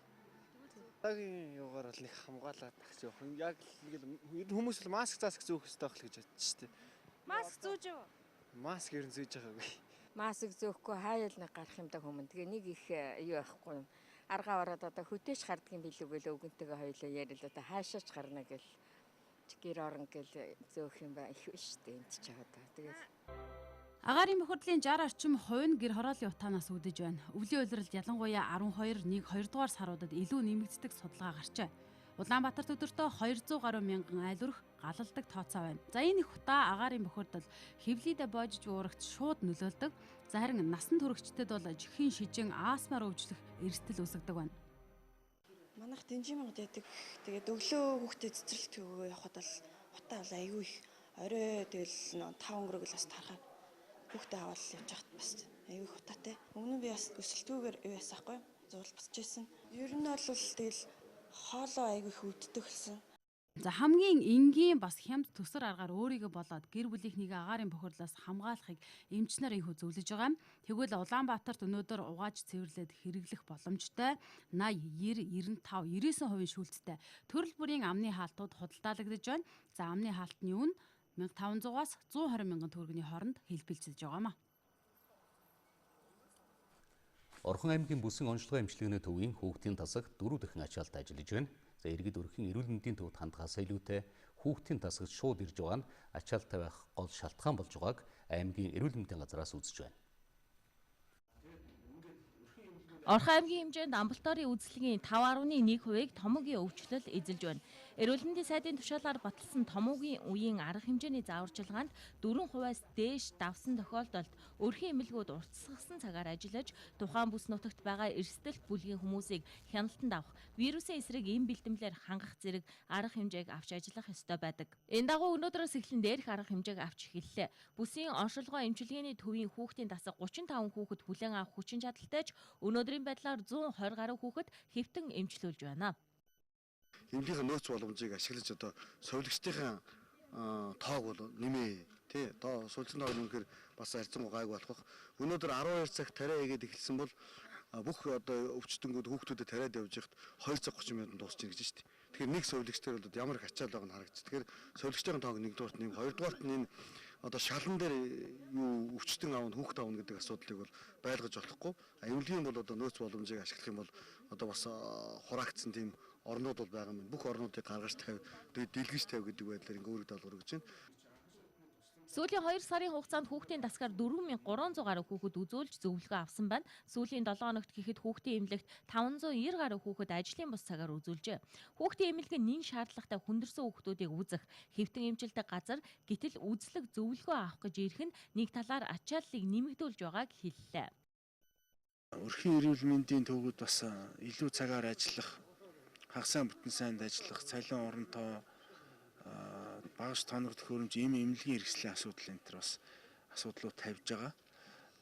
Удаагийн юугаар бол нэг хамгаалаад тагч явах. Яг л нэг хүмүүс л маск зааск зөөх хэрэгтэй байх л гэж бодчих шүү дээ. Маск зүүж юу? Маск ер нь зүүж байгаагүй. Маск зөөхгүй хаяал нэг гарах юм да хүмүүн. Тэгээ нэг их юу байхгүй юм. Аргаа ороод одоо хөдөөж гардаг юм билүү гэл өвгөнтэйгээ хоёлоо ярил одоо хаашаач гарна гэл гэр орон гэл зөөх юм ба их биш үү энд ч одоо тэгээд Агаарын бохирдлын 60 орчим хувь нь гэр хорооллын утаанаас үүдэж байна. Өвлийн улиралд ялангуяа 12, 1, 2 дугаар саруудад илүү нэмэгддэг судалгаа гарчээ. Улаанбаатарт өдөртөө 200 гаруй мянган айл өрх галалдаг тооцоо байна. За энэ их утаа агаарын бохирдол хэвлийдэ боожиж уурагт шууд нөлөөлдөг. За харин насан туршидтад бол жихийн шижин астмаар өвчлөх эрсдэл үүсгэдэг байна. Манайх дэнжимгад яадаг. Тэгээд өглөө хүүхдээ цэцэрлэгт явхад бол утаа бол айгүй их орой тэгэл 5 өнгөрөг л бас тархаа. Хүүхдээ аваад явж хахад бас айгүй их утаатай. Өмнө нь би бас өсөлтгүйгээр юу яасан хгүй зуул босч исэн. Ер нь бол тэгэл хоолоо айгүй их өвддөг хэлсэн. За хамгийн энгийн бас хямд төсөр аргаар өөрийгөө болоод гэр бүлийнхнийг агаарын бохирдлоос хамгаалахыг эмч нар энхүү зөвлөж байгаа юм. Тэгвэл Улаанбаатарт өнөөдөр угааж цэвэрлээд хэрэглэх боломжтой 80, 90, 95, 99% шүүлттэй төрөл бүрийн амны хаалтууд худалдаалагдаж байна. За амны хаалтны үн 1500-аас 120 мянган төгрөгийн хооронд хэлбэлзэж байгаа юм а. Орхон аймгийн бүсэн онцлогын эмчилгээний төвийн хүүхдийн тасагт 4 дахин ачаалт ажиллаж байна. За иргэд өрхийн эрүүл мэндийн төвд хандхаас илүүтэй хүүхдийн тасагт шууд ирж байгаа нь ачаалттай байх гол шалтгаан болж байгааг аймгийн эрүүл мэндийн газраас үзэж байна. Орхон аймгийн хэмжээнд амбулаторийн үзлэгийн 5.1%-ийг томоогийн өвчлөл эзэлж байна. Эрүүл мэндийн сайдын тушаалаар баталсан томоогийн үеийн арга хэмжээний зааварчилгаанд 4%-аас дээш давсан тохиолдолд өрхийн эмнэлгүүд уртасгасан цагаар ажиллаж, тухайн бүс нутагт байгаа эрсдэлт бүлгийн хүмүүсийг хяналтанд авах, вирусын эсрэг эм бэлтгэлээр хангах зэрэг арга хэмжээг авч ажиллах ёстой байдаг. Энэ дагуу өнөөдрөөс эхлэн дээрх арга хэмжээг авч эхэллээ. Бүсийн оншилгоо эмчилгээний төвийн хүүхдийн тасаг 35 хүүхэд хүлээн авах хүчин чадалтай ч өнөөдрийн байдлаар 120 гаруй хүүхэд хэвтэн эмчлүүлж байна. Эмнэлгийн нөөц боломжийг ашиглаж одоо сувилагчдын тоог бол нэмээ тий доо суулцсан тоог нэмэхээр бас арцсангуй гайгүй болох бах. Өнөөдөр 12 цагт тариа хийгээд эхэлсэн бол бүх одоо өвчтөнгүүд хүүхдүүдэд тариад явж байхад 2 цаг 30 минутанд дуусчих гэж шүү дээ. Тэгэхээр нэг сувилагчдэр бол ямар их ачаал байгааг нь харагдчих. Тэгэхээр сувилагчдын тоог нэгдүгээрт нэм, хоёрдугаарт нь энэ одоо шалан дээр юу өвчтөн аавна, хүүхд аавна гэдэг асуудлыг бол байлгаж болохгүй. Эмнэлгийн бол одоо нөөц боломжийг ашиглах юм бол одоо бас хураагдсан тийм орнууд бол байгаа юм. Бүх орнуудыг гаргаж тавь, дэлгэж тавь гэдэг байдлаар ингээ үүрэг даалгавар өгч байна. Сүүлийн 2 сарын хугацаанд хүүхдийн тасгаар 4300 гаруй хүүхэд үзүүлж зөвлөгөө авсан байна. Сүүлийн 7 хоногт гэхэд хүүхдийн эмнэлэгт 590 гаруй хүүхэд ажлын бус цагаар үзүүлжээ. Хүүхдийн эмнэлэг нь нэн шаардлагатай хүндэрсэн хүүхдүүдийг үзэх, хэвтэн эмчилдэг газар гэтэл үзлэг зөвлөгөө авах гэж ирэх нь нэг талаар ачааллыг нэмэгдүүлж байгааг хэллээ. Өрхийн эрүүл мэндийн төвүүд бас илүү цагаар ажиллах, хагасаа бүтэн сайнд ажиллах, цалин оронтоо багаж тоног төхөөрөмж ийм эмнэлгийн хэрэгслийн асуудал энэ төр бас асуудлууд тавьж байгаа.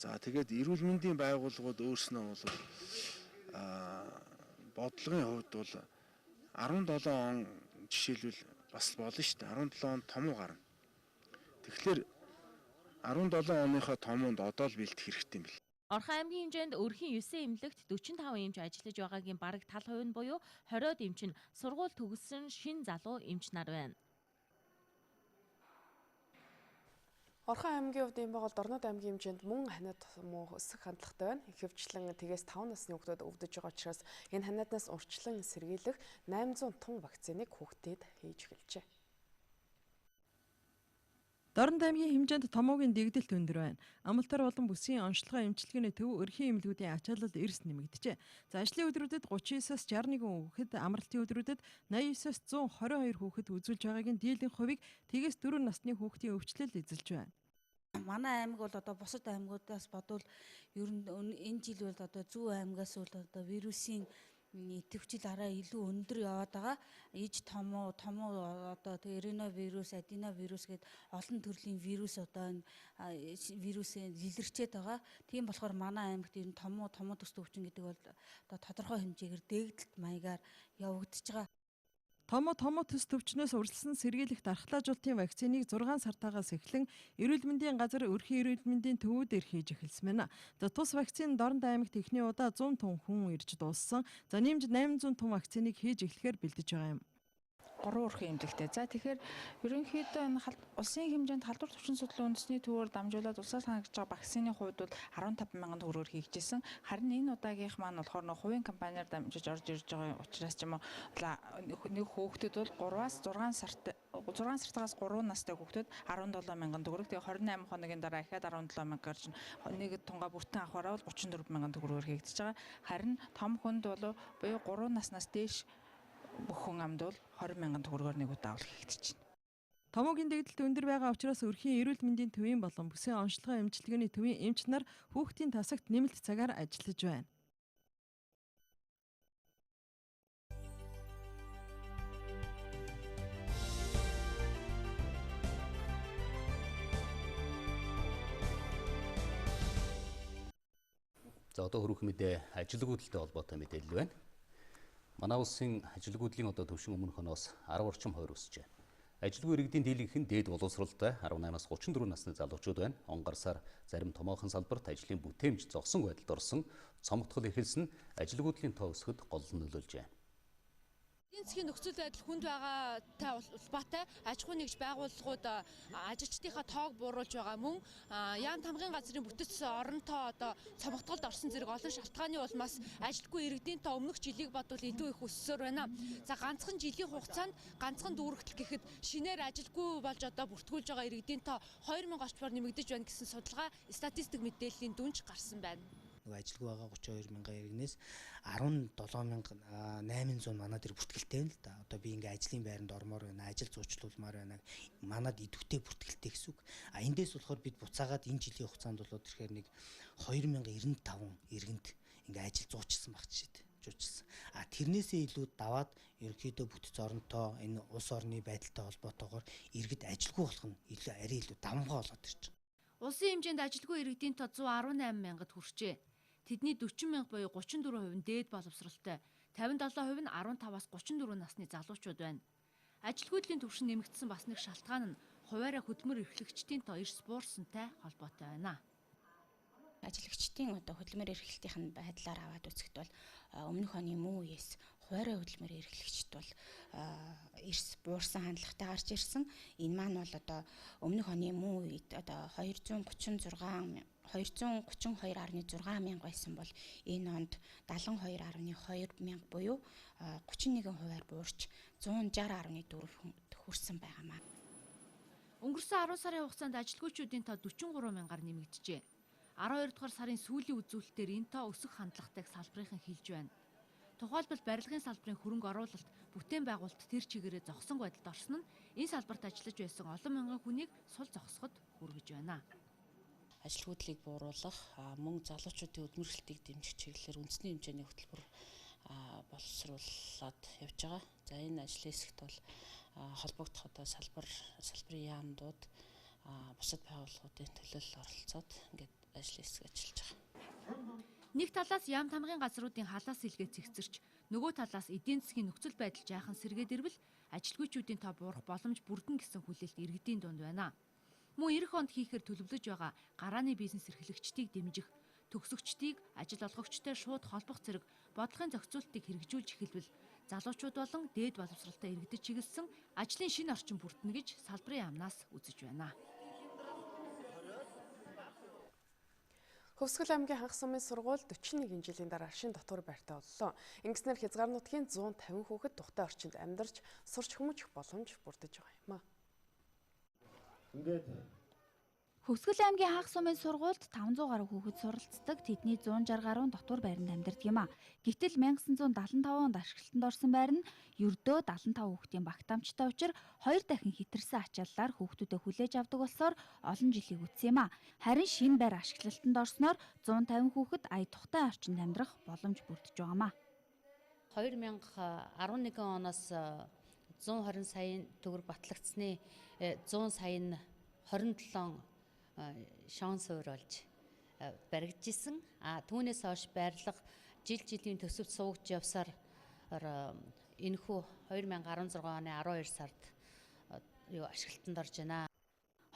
За тэгээд эрүүл мэндийн байгууллагууд өөрснөө бол бодлогын хувьд бол 17 он жишээлбэл бас болно шүү дээ. 17 он томуу гарна. Тэгэхээр 17 оныхоо томоонд одоо л бэлдэх хэрэгтэй юм бэл. Орхон аймгийн хэмжээнд өрхийн 9 эмнэлэгт 45 эмч ажиллаж байгаагийн бараг тал хувь нь буюу 20-од эмч нь сургууль төгссөн шин залуу эмч нар байна. Орхон аймгийн хувьд ийм байгуулалт Орнод аймгийн хэмжээнд мөн ханиад муу өсөх хандлагатай байна. Ихэвчлэн тэгээс 5 насны хүүхдүүд өвдөж байгаа учраас энэ ханиаднаас урьдчилан сэргийлэх 800 тун вакциныг хүүхдэд хийж эхэлжээ. Дорнод аймгийн хэмжээнд томоогийн дэгдэлт өндөр байна. Амлалтар болон бүсийн онцлогоо эмчилгээний төв өрхийн эмнэлгүүдийн ачаалал эрс нэмэгджээ. За ажлын өдрүүдэд 39-оос 61 хүүхэд, амралтын өдрүүдэд 89-оос 122 хүүхэд үзүүлж байгаагийн дийлэнх хувийг 0-4 насны хүүхдийн өвчлөл эзэлж байна. Манай аймаг бол одоо бусад аймагудаас бодвол ер нь энэ жил бол одоо зүүн аймагаас бол одоо вирусын идэвхжил арай илүү өндөр яваад байгаа. Иж томоо одоо тэгээ риновирус, аденовирус гээд олон төрлийн вирус одоо энэ вирусээ илэрчээд байгаа. Тийм болохоор манай аймагт ер нь томоо төс төвчин гэдэг бол одоо тодорхой хэмжээгээр дэгдэлт маягаар явагдаж байгаа. Томоо төс төвчнөөс урьдчилан сэргийлэх дархлаажуулалтын вакциныг 6 сартаагаас эхлэн эрүүл мэндийн газар өрхийн эрүүл мэндийн төвүүдээр хийж эхэлсэн байна. За тус вакцин Дорнод аймагт эхний удаа 100 тонн хүн ирж дууссан. За нэмж 800 тонн вакциныг хийж эхлэхээр бэлдэж байгаа юм. 3 өрхийн эмнэлэгтэй. За тэгэхээр ерөнхийдөө энэ улсын хэмжээнд халдвар төвчин судлалын үндэсний төвөөр дамжуулаад улсаас хангаж байгаа вакцины хувьд бол 15 мянган төгрөгөөр хийгдсэн. Харин энэ удаагийнх маань болохоор нөх хувийн компаниар дамжиж орж ирж байгаа учраас ч юм уу нэг хүүхдэд бол 3-аас 6 сарт 6 сартаас 3 настай хүүхдэд 17 мянган төгрөг. Тэгээ 28 хоногийн дараа ахиад 17 мянга гарч нэг тунгаа бүртэн авахаараа бол 34 мянган төгрөгөөр хийгдэж байгаа. Харин том хүнд бол буюу 3 наснаас дээш бүх хүн амд бол 20 мянган төгрөгөөр нэг удаа авал хийгдэж байна. Томоогийн дэгдэлт өндөр байгаа учраас өрхийн эрүүл мэндийн төвийн болон бүсийн онцлогоо эмчилгээний төвийн эмч нар хүүхдийн тасагт нэмэлт цагаар ажиллаж байна. За одоо хөрөх мэдээ ажилгүйдэлтэй холбоотой мэдээлэл байна. Манай улсын ажилгүйдлийн одоо түвшин өмнөх оноос 10 орчим хувиар өсжээ. Ажилгүй иргэдийн дийлэнх нь дээд боловсролтой 18-аас 34 насны залуучууд байна. Он гарсаар зарим томоохон салбарт ажлын бүтээмж зогсон байдалд орсон цомгтгол эхэлсэн нь ажилгүйдлийн тоо өсөхөд голлон нөлөөлжээ. Эдийн засгийн нөхцөл байдал хүнд байгаатай улбаатай аж ахуй нэгж байгууллагууд ажилчдынхаа тоог бууруулж байгаа мөн яам тамгын газрын бүтэц орон тоо одоо цомгтголд орсон зэрэг олон шалтгааны улмаас ажилтгүй иргэдийн тоо өмнөх жилийг бодвол илүү их өссөөр байна. За ганцхан жилийн хугацаанд ганцхан дүүрэгтэл гэхэд шинээр ажилгүй болж одоо бүртгүүлж байгаа иргэдийн тоо 2000 орчмоор нэмэгдэж байна гэсэн судалгаа статистик мэдээллийн дүнж гарсан байна. Ажилгүй байгаа 32 мянган иргэнээс 17800 манад тэр бүртгэлтэй байна л да. Одоо би ингээ ажлын байранд ормоор байна, ажил зуучлуулмаар байна. Манад идэвхтэй бүртгэлтэй гэсэн үг. А эндээс болохоор бид буцаагаад энэ жилийн хугацаанд бол тэгэхээр нэг 2095 иргэнд ингээ ажил зуучилсан баг жишээд зуучилсан. А тэрнээсээ илүү даваад ерөнхийдөө бүтэц оронтой энэ улс орны байдалтай холбоотойгоор иргэд ажилгүй болох нь илүү арай илүү давамгай болоод ирж байгаа. Улсын хэмжээнд ажилгүй иргэдийн тоо 118 мянгад хүрчээ. Тэдний 40 мянга буюу 34% нь дээд боловсролтой, 57% нь 15-аас 34 насны залуучууд байна. Ажилгүйдлийн түвшин нэмэгдсэн бас нэг шалтгаан нь хувиараа хөдөлмөр эрхлэгчдийн тоо эрс буурсантай холбоотой байна. Ажиглагчдын одоо хөдөлмөр эрхлэлтийн байдлаар аваад үзэхэд бол өмнөх оны мөн үеэс хувиараа хөдөлмөр эрхлэгчд бол эрс буурсан хандлагатай гарч ирсэн. Энэ маань бол одоо өмнөх оны мөн үед одоо 232.6 мянга байсан бол энэ онд 72.2 мянга буюу 31%-аар буурч 160.4 хүрсэн байгаамаа. Өнгөрсөн 10 сарын хугацаанд ажилгүйчүүдийн тоо 43 мянгаар нэмэгджээ. 12 дугаар сарын сүүлийн үзүүлэлтээр энэ тоо өсөх хандлагатайг салбарынхан хэлж байна. Тухайлбал барилгын салбарын хөрөнгө оруулалт бүтээн байгуулалт тэр чигээрээ зогсон байдалд орсон нь энэ салбарт ажиллаж байсан олон мянган хүнийг сул зогсоход хүргэж байна. Ажилгүйдлийг бууруулах, мөн залуучуудын хөдөлмөрлөлтийг дэмжих чиглэлээр үндэсний хэмжээний хөтөлбөр боловсруулад явж байгаа. За энэ ажлын хэсэгт бол холбогдох одоо салбарын яамдууд, бусад байгууллагуудын төлөөлөл оролцоод ингээд ажлын хэсэг ажиллаж байгаа. Нэг талаас яам тамгын газруудын халаас илгээ цэгцэрч, нөгөө талаас эдийн засгийн нөхцөл байдал жаахан сэргээд ирвэл ажилгүйчүүдийн тоо буурах боломж бүрдэн гэсэн хүлээлт иргэдийн дунд байна. Мөн ирэх онд хийхээр төлөвлөж байгаа гарааны бизнес эрхлэгчдийг дэмжих, төгсөгчдийг ажил олгогчтой шууд холбох зэрэг бодлогын зохицуултыг хэрэгжүүлж эхэлбэл залуучууд болон дээд боловсролтой иргэдэд чиглэсэн ажлын шинэ орчин бүрдэнэ гэж салбарын яамнаас үзэж байна. Хөвсгөл аймгийн хангас сумын сургууль 41 жилийн дараа шин дотор байртай боллоо. Ингэснээр хязгаар нутгийн 150 хүүхэд тухтай орчинд амьдарч сурч хүмүүжих боломж бүрдэж байгаа юм а. Ингээд Хөвсгөл аймгийн Хагас сумын сургуульд 500 гаруй хүүхэд суралцдаг. Тэдний 160 гаруй дотуур байранд амьдардаг юм а. Гэтэл 1975 онд ашиглалтанд орсон байр нь ердөө 75 хүүхдийн багтаамжтай учир 2 дахин хэтэрсэн ачааллаар хүүхдүүдэд хүлээж авдаг болсоор олон жилийг үтсэн юм а. Харин шинэ байр ашиглалтанд орсноор 150 хүүхэд ая тухтай орчинд амьдрах боломж бүрдэж байгаа юм а. 2011 оноос 120 саяын төгрөг батлагдсаны 100 сая нь 27 шон суур болж баригдаж исэн. А түүнээс хойш байрлага жил жилийн төсөвт суугч явсаар энэхүү 2016 оны 12 сард ашиглалтанд орж байна.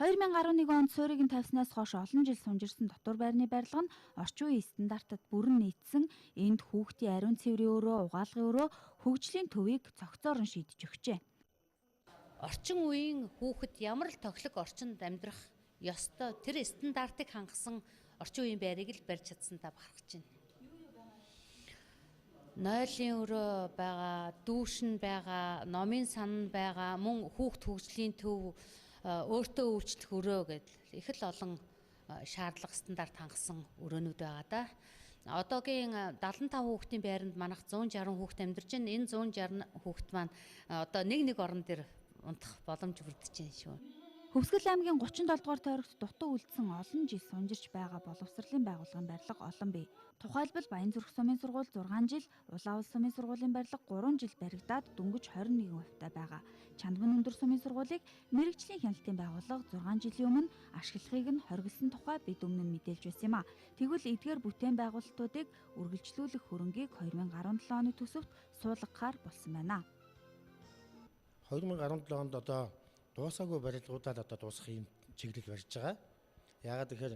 2011 онд суурийг нь тавьснаас хойш олон жил сунжирсан дотуур байрны барилга нь орчин үеийн стандартад бүрэн нийцсэн. Энд хүүхдийн ариун цэврийн өрөө, угаалгын өрөө, хөгжлийн төвийг цогцоор нь шийдэж өгчээ. Орчин үеийн хүүхэд ямар л тохилог орчинд амьдрах ёстой тэр стандартыг хангасан орчин үеийн байрыг л барьж чадсандаа бахархаж байна. Нойлын өрөө байгаа, дүүшин байгаа, номын сан байгаа, мөн хүүхд хөгжлийн төв, өөртөө үйлчлэх өрөө гэдэл их л олон шаардлага стандарт хангасан өрөөнүүд байгаа да. Одоогийн 75 хүүхдийн байранд манайх 160 хүүхд амьдарч байна. Энэ 160 хүүхд маань одоо нэг орон дээр унтах боломж бүрдэж байна шүү. Хөвсгөл аймгийн 37 дугаар тойрогт дутуу үлдсэн олон жил сунжирч байгаа боловсролын байгууллагын барилга олон бий. Тухайлбал Баянзүрх сумын сургууль 6 жил, Улаан улс сумын сургуулийн барилга 3 жил баригдаад дөнгөж 21% байгаа. Чандман өндөр сумын сургуулийг мэргэжлийн хяналтын байгууллага 6 жилийн өмнө ашиглахыг нь хориглосон тухай бид өмнө нь мэдээлж байсан юм а. Тэгвэл эдгээр бүтээн байгуулалтуудыг үргэлжлүүлэх хөрөнгийг 2017 оны төсөвт суулгахаар болсон байна. 2017 онд одоо дуусаагүй барилгуудаа одоо дуусгах юм чиглэл барьж байгаа. Яагаад гэхээр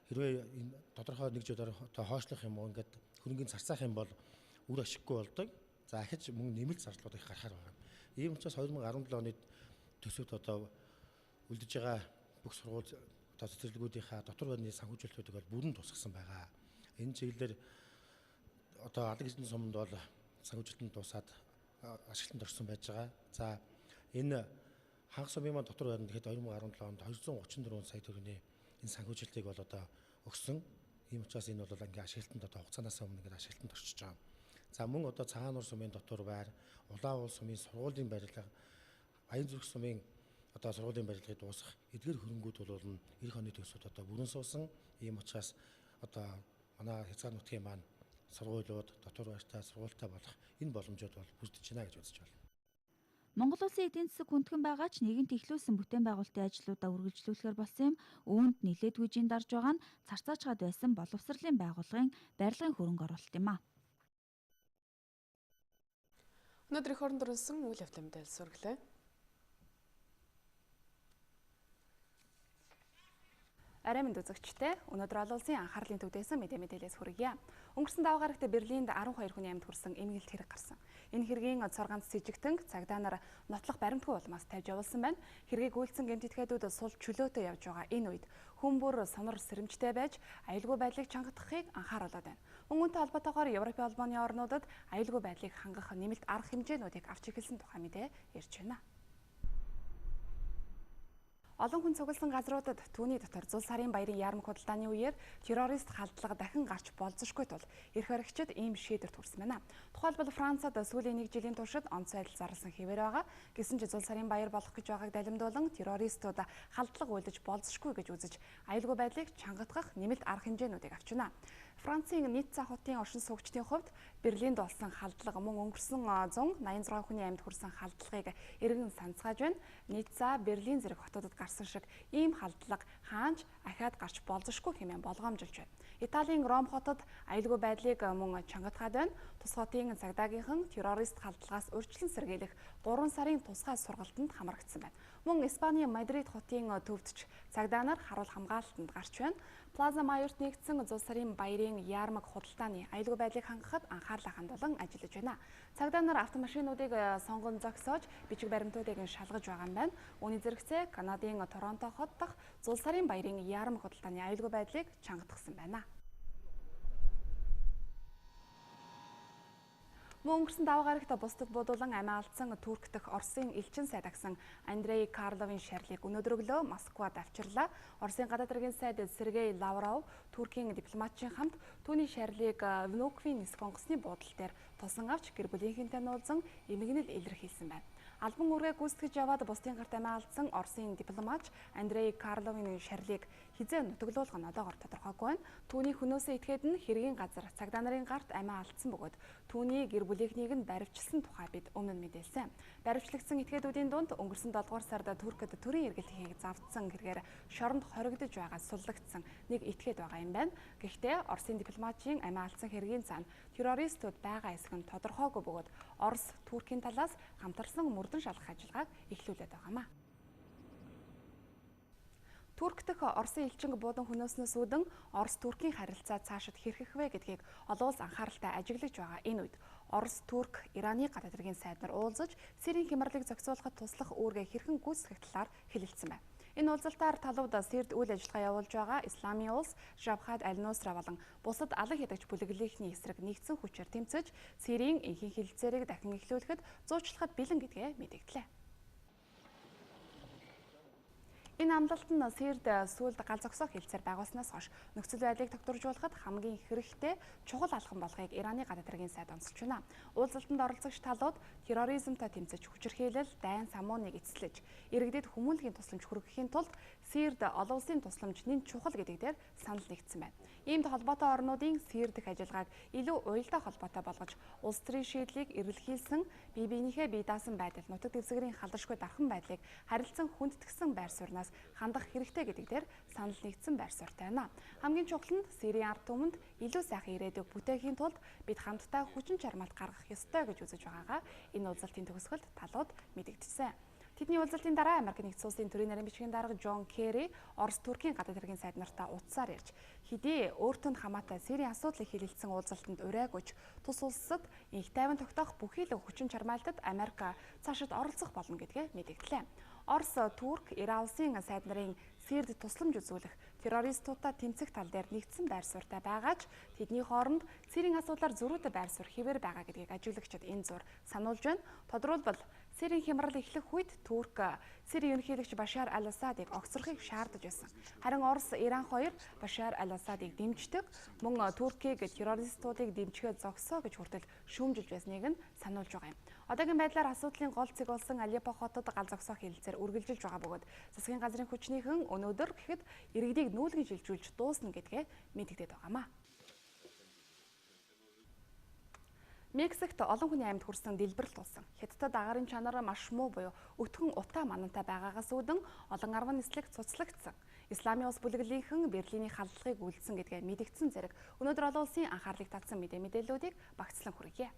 хэрвээ энэ тодорхой нэг жил одоо хойшлох юм уу ингээд хөрөнгөний зарцаах юм бол үр ашиггүй болдог. За ахиж мөн нэмэлт зарлууд их гарахаар байгаа. Ийм учраас 2017 оны төсөвт одоо үлдэж байгаа бүх сургууль одоо цэцэрлэгүүдийнхаа дотор байрны санхүүжилтүүдийг бол бүрэн тусгасан байгаа. Энэ чиглэлээр одоо Алаг Эрдэнэ суманд бол санхүүжилтэнд дуусаад ашиглалтанд орсон байж байгаа. За энэ Хагас сумын маань дотор байрна гэхэд 2017 онд 234 сая төгрөгийн энэ санхүүжилтийг бол одоо өгсөн. Ийм учраас энэ бол ингээ ашиглалтанд одоо хугацаанаас өмнө ингээ ашиглалтанд орчиж байгаа. За мөн одоо Цагаан нуур сумын дотор байр, Улаан уул сумын сургуулийн барилга, Баянзүрх сумын одоо сургуулийн барилгыг дуусгах эдгээр хөрөнгүүд бол эх оны төсөвт одоо бүрэн суусан. Ийм учраас одоо манай хязгаар нутгийн маань сургуулиуд дотор байртай сургуультай болох энэ боломжууд бол бүрдэж байна гэж үзэж байна. Монгол улсын эдийн засаг хүндхэн байгаа ч нэгэнт эхлүүлсэн бүтээн байгуулалтын ажлуудаа үргэлжлүүлэхээр болсон юм. Үүнд нэлээдгүй жин дарж байгаа нь царцаачгаад байсан боловсролын байгууллагын барилгын хөрөнгө оруулалт юм а. Өнөөдөр эх оронд өрнөсөн үйл явдлын мэдээлэл сүргэлээ. Арай мэнд үзэгчтэй өнөөдөр олон улсын анхаарлын төвдөөсөн мэдээлэлээс хүргье. Өнгөрсөн 7 гарагт Берлинд 12 хүний амьд хүрсэн эмгэлт хэрэг гарсан. Энэ хэргийн цор ганц сэжигтэн цагдаа нар нотлох баримтгүй улмаас тавьж явуулсан байна. Хэргийг үйлдсэн гэмт этгээдүүд сул чөлөөтэй явж байгаа энэ үед хүн бүр сонор сэрэмжтэй байж аюулгүй байдлыг чангатгахыг анхааруулад байна. Мөн үүнтэй холбоотойгоор Европын холбооны орнуудад аюулгүй байдлыг хангах нэмэлт арга хэмжээнүүдийг авч эхэлсэн тухай мэдээ ярьж байна. Олон хүн цугласан газруудад түүний дотор зул сарын баярын яармаг худалдааны үеэр террорист халдлага дахин гарч болзошгүй тул эрх баригчид ийм шийдвэрт хүрсэн байна. Тухайлбал Францад сүүлийн нэг жилийн туршид онцгой байдал зарласан хэвээр байгаа. Гэсэн ч зул сарын баяр болох гэж байгааг далимдуулан террористууд халдлага үйлдэж болзошгүй гэж үзэж аюулгүй байдлыг чангатгах нэмэлт арга хэмжээнүүдийг авч байна. Францын Ницца хотын оршин суугчдын хувьд Берлинд болсон халдлага мөн өнгөрсөн 186 хүний амьд хүрсэн халдлагыг эргэн санацгааж байна. Ницца, Берлин зэрэг хотуудад гарсан шиг ийм халдлага хаанч ахиад гарч болзошгүй хэмээн болгоомжилж байна. Италийн Ром хотод аюулгүй байдлыг мөн чангатгаад байна. Тус хотын цагдаагийнхан террорист халдлагаас урьдчилан сэргийлэх 3 сарын тусгай сургалтанд хамрагдсан байна. Мөн Испанийн Мадрид хотын төвд ч цагдаа нар харуул хамгаалалтанд гарч байна. Плаза Майорт нэгдсэн зул сарын баярын яармаг худалдааны аюулгүй байдлыг хангахад анхаарлаа хандуулан ажиллаж байна. Цагдаа нар автомашинуудыг сонгон зогсоож бичиг баримтуудыг шалгаж байгаа юм байна. Үүний зэрэгцээ Канадын Торонто хот дахь зул сарын баярын яармаг худалдааны аюулгүй байдлыг чангатгасан байна. Мөн өнгөрсөн даваа гарагт бусдад буудуулан амиа алдсан Турк дахь Оросын элчин сайд агсан Андрей Карловын шарилыг өнөөдөр өглөө Москвад авчирлаа. Оросын гадаад хэргийн сайд Сергей Лавров Туркийн дипломатчийн хамт түүний шарилыг Внуковын нисэх онгоцны буудал дээр тосон авч гэр бүлийнхэнтэй нуулзан эмгэнэл илэрхийлсэн байна. Албан үүргээ гүйцэтгэж яваад бусдын гарт амиа алдсан Оросын дипломатч Андрей Карловын шарилыг хэзээ нутаглуулах нь одоогор тодорхойгүй байна. Түүний хөнөөсөө этгээд нь хэргийн газар цагдаа нарын гарт амиа алдсан бөгөөд түүний гэр бүлийнхнийг нь баривчилсан тухай бид өмнө нь мэдээлсэн. Баривчлагдсан этгээдүүдийн дунд өнгөрсөн 7 дугаар сард Туркид төрийн эргэлтийг завдсан хэрэгээр шоронд хоригдож байгаа суллагдсан нэг этгээд байгаа юм байна. Гэхдээ Оросын дипломатчийн амиа алдсан хэргийн цаана террористууд байгаа эсэх нь тодорхойгүй бөгөөд Орос Туркийн талаас хамтарсан мөрдөн шалгах ажиллагааг эхлүүлээд байгаамаа. Турк дахь Оросын элчин буудан хөнөөснөөс үүдэн Орос Туркийн харилцаа цаашид хэрхэх вэ гэдгийг олон улс анхааралтай ажиглаж байгаа энэ үед Орос, Турк, Ираны гадаад хэргийн сайд нар уулзаж Сирийн хямралыг зохицуулахад туслах үүргээ хэрхэн гүйцэтгэх талаар хэлэлцсэн байна. Энэ уулзалтаар талууд Сирд үйл ажиллагаа явуулж байгаа Исламын улс, Жабхат аль-Нусра болон бусад алан хядагч бүлэглэлийнхний эсрэг нэгдсэн хүчээр тэмцэж Сирийн энхийн хэлэлцээрийг дахин эхлүүлэхэд зуучлахад бэлэн гэдгээ мэдэгдлээ. Энэ амлалт нь Сирд сүүлд гал зогсоох хэлцээр байгуулснаас хойш нөхцөл байдлыг тогтворжуулахад хамгийн хэрэгтэй чухал алхам болохыг Ираны гадаад хэргийн сайд онцолж байна. Уулзалтанд оролцогч талууд терроризмтай тэмцэж хүчирхийлэл, дайн самууныг эцэслэж, иргэдэд хүмүүнлэгийн тусламж хүргэхийн тулд Сирд олон улсын тусламж нэн чухал гэдэг дээр санал нэгдсэн байна. Иймд холбоотой орнуудын Сир дэх ажиллагааг илүү уялдаа холбоотой болгож улс төрийн шийдлийг эрэлхийлсэн бие биенийхээ бие даасан байдал, нутаг дэвсгэрийн халдшгүй дархан байдлыг харилцан хүндэтгсэн байр суурнаас хандах хэрэгтэй гэдэг дээр санал нэгдсэн байр суурьтай байна. Хамгийн чухал нь Сирийн ард түмэнд илүү сайхан ирээдүйг бүтээхийн тулд бид хамтдаа хүчин чармайлт гаргах ёстой гэж үзэж байгаагаа энэ уулзалтын төгсгөлд талууд мэдэгдсэн. Тэдний уулзалтын дараа Америк нэгдсэн улсын төрийн нарийн бичгийн дарга Джон Керри Орос Туркийн гадаад хэргийн сайд нартай утсаар ярьж хэдий өөртөө хамаатай Сирийн асуудлыг хилэлцсэн уулзалтанд урайгүйч тус улсад инх тайван тогтоох бүхий л хүчин чармайлтад Америк цаашид оролцох болно гэдгээ мэдэгдлээ. Орос, Турк, Иран улсын сайд нарын Сирд тусламж үзүүлэх террористуудтай тэмцэх тал дээр нэгдсэн байр суурьтай байгаа ч тэдний хооронд Сирийн асуудлаар зөрүүтэй байр суурь хэвээр байгаа гэдгийг ажиглагчид энэ зур сануулж байна. Тодорхойлбол Сирийн хямрал эхлэх үед Турк Сирийн ерөнхийлөгч Башар аль-Асадыг огцрохыг шаардаж байсан. Харин Орос, Иран хоёр Башар аль-Асадыг дэмждэг, мөн Туркийг террористуудыг дэмжихэд зогсоо гэж хүртэл шүүмжилж байсныг нь сануулж байгаа юм. Одоогийн байдлаар асуудлын гол цэг болсон Алеппо хотод гал зогсоох хэлэлцээр үргэлжилж байгаа бөгөөд засгийн газрын хүчнийхэн өнөөдөр гэхэд иргэдийг нүүлгэн шилжүүлж дуусна гэдгээ мэдэгдээд байгаамаа. Мексикт олон хүний амьд хүрсэн дэлбэрэлт болсон. Хятадд агаарын чанар маш муу буюу өтгөн утаа манантай байгаагаас үүдэн олон арван нислэг цуцлагдсан. Исламын улс бүлэглэлийнхэн Берлиний халдлагыг үйлдсэн гэдгээ мэдэгдсэн зэрэг өнөөдөр олон улсын анхаарлыг татсан мэдээллүүдийг багцлан хүргье.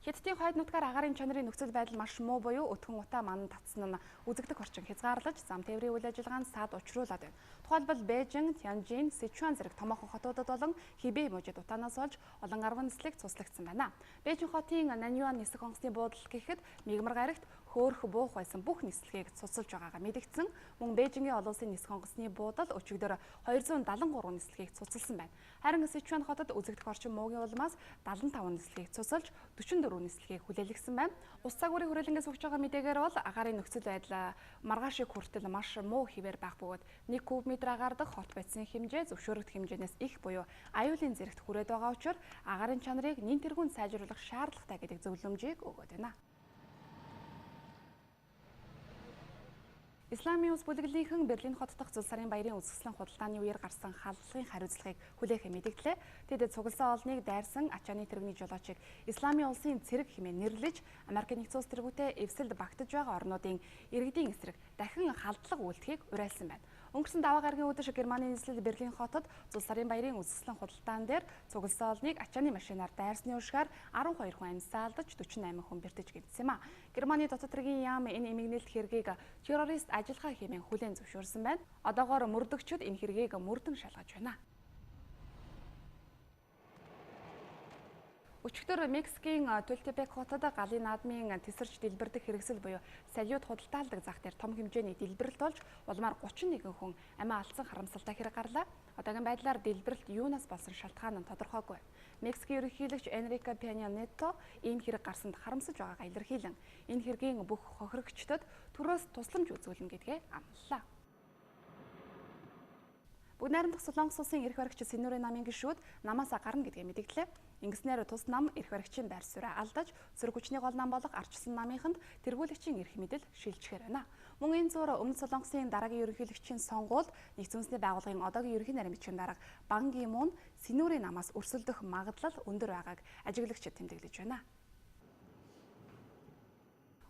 Хятадын хойд нутгаар агаарын чанарын нөхцөл байдал маш муу буюу өтгөн утаа манан татсан нь үзэгдэх орчин хязгаарлаж зам тээврийн үйл ажиллагаанд саад учруулад байна. Тухайлбал Бээжин, Тяньжин, Сичуан зэрэг томоохон хотуудад болон Хибэй мужид утаанаас олж олон арван нислэг цуслагдсан байна. Бээжин хотын Наньюан нисэх онгоцны буудал гэхэд мигмар гарагт хөөрөх буух байсан бүх нислэгийг цуцалж байгаагаа мэдэгдсэн. Мөн Бээжингийн олон улсын нисэх онгоцны буудал өчигдөр 273 нислэгийг цуцалсан байна. Харин Сичуан хотод үзэгдэх орчин муугийн улмаас 75 нислэгийг цуцалж 44 нислэгийг хүлээлгэсэн байна. Улс загварын хүрээлэнгээс өгч байгаа мэдээгээр бол агаарын нөхцөл байдал маргаашиг хүртэл маш муу хэвээр байх бөгөөд 1 куб метр агаар дах хот бодисын хэмжээ зөвшөөрөгдөх хэмжээнээс их буюу аюулын зэрэгт хүрээд байгаа учраас агаарын чанарыг нэн тэргүүнд сайжруулах шаардлагатай гэдэг зөвлөмжийг өгөөд байна. Исламын улс бүлэглэлийнхэн Берлин хот дахь зул сарын баярын үзэсгэлэн худалдааны үеэр гарсан халдлагын хариуцлагыг хүлээхээ мэдэгдлээ. Тэд цугласан олныг дайрсан ачааны тэрэгний жолоочийг Исламын улсын цэрэг хэмээн нэрлэж, Америк нэгдсэн улс тэргүүтээ эвсэлд багтаж байгаа орнуудын иргэдийн эсрэг дахин халдлага үйлдэхийг уриалсан байна. Өнгөрсөн даваа гарагийн өдөр Германы нийслэл Берлин хотод зул сарын баярын үзэсгэлэн худалдаан дээр цугласан олныг ачааны машинаар дайрсны уршгаар 12 хүн амьсаа алдаж 48 хүн бэртэж гэмтсэн юм а. Германы дотоод хэргийн яам энэ эмгэнэлт хэргийг террорист ажиллагаа хэмээн хүлээн зөвшөөрсөн байна. Одоогоор мөрдөгчид энэ хэргийг мөрдөн шалгаж байна. Өчигдөр Мексикийн Тултепек хотод галын наадмын тесэрч дэлбэрдэх хэрэгсэл буюу салют худалдаалдаг зах дээр том хэмжээний дэлбэрэлт болж улмаар 31 хүн амиа алдсан харамсалтай хэрэг гарлаа. Одоогийн байдлаар дэлбэрэлт юунаас болсон шалтгаан нь тодорхойгүй. Мексикийн ерөнхийлөгч Энрике Пеня Нето ийм хэрэг гарсанд харамсаж байгаагаа илэрхийлэн энэ хэргийн бүх хохирогчдод төрөөс тусламж үзүүлнэ гэдгээ амлалаа. Бүгд найрамдах Солонгос улсын эрх баригч Синүрийн намын гишүүд намаасаа гарна гэдгээ мэдэгдлээ. Ингэснээр тус нам эрх баригчийн байр сууриа алдаж, сөрөг хүчний гол нам болох арчсан намынханд тэргүүлэгчийн эрх мэдэл шилжихээр байна. Мөн энэ зуур Өмнөд Солонгосын дараагийн ерөнхийлөгчийн сонгуульд нэгдсэн үндэсний байгууллагын одоогийн ерөнхий нарийн бичгийн дарга Бан Ги Мун Синүрийн намаас өрсөлдөх магадлал өндөр байгааг ажиглагчид тэмдэглэж байна.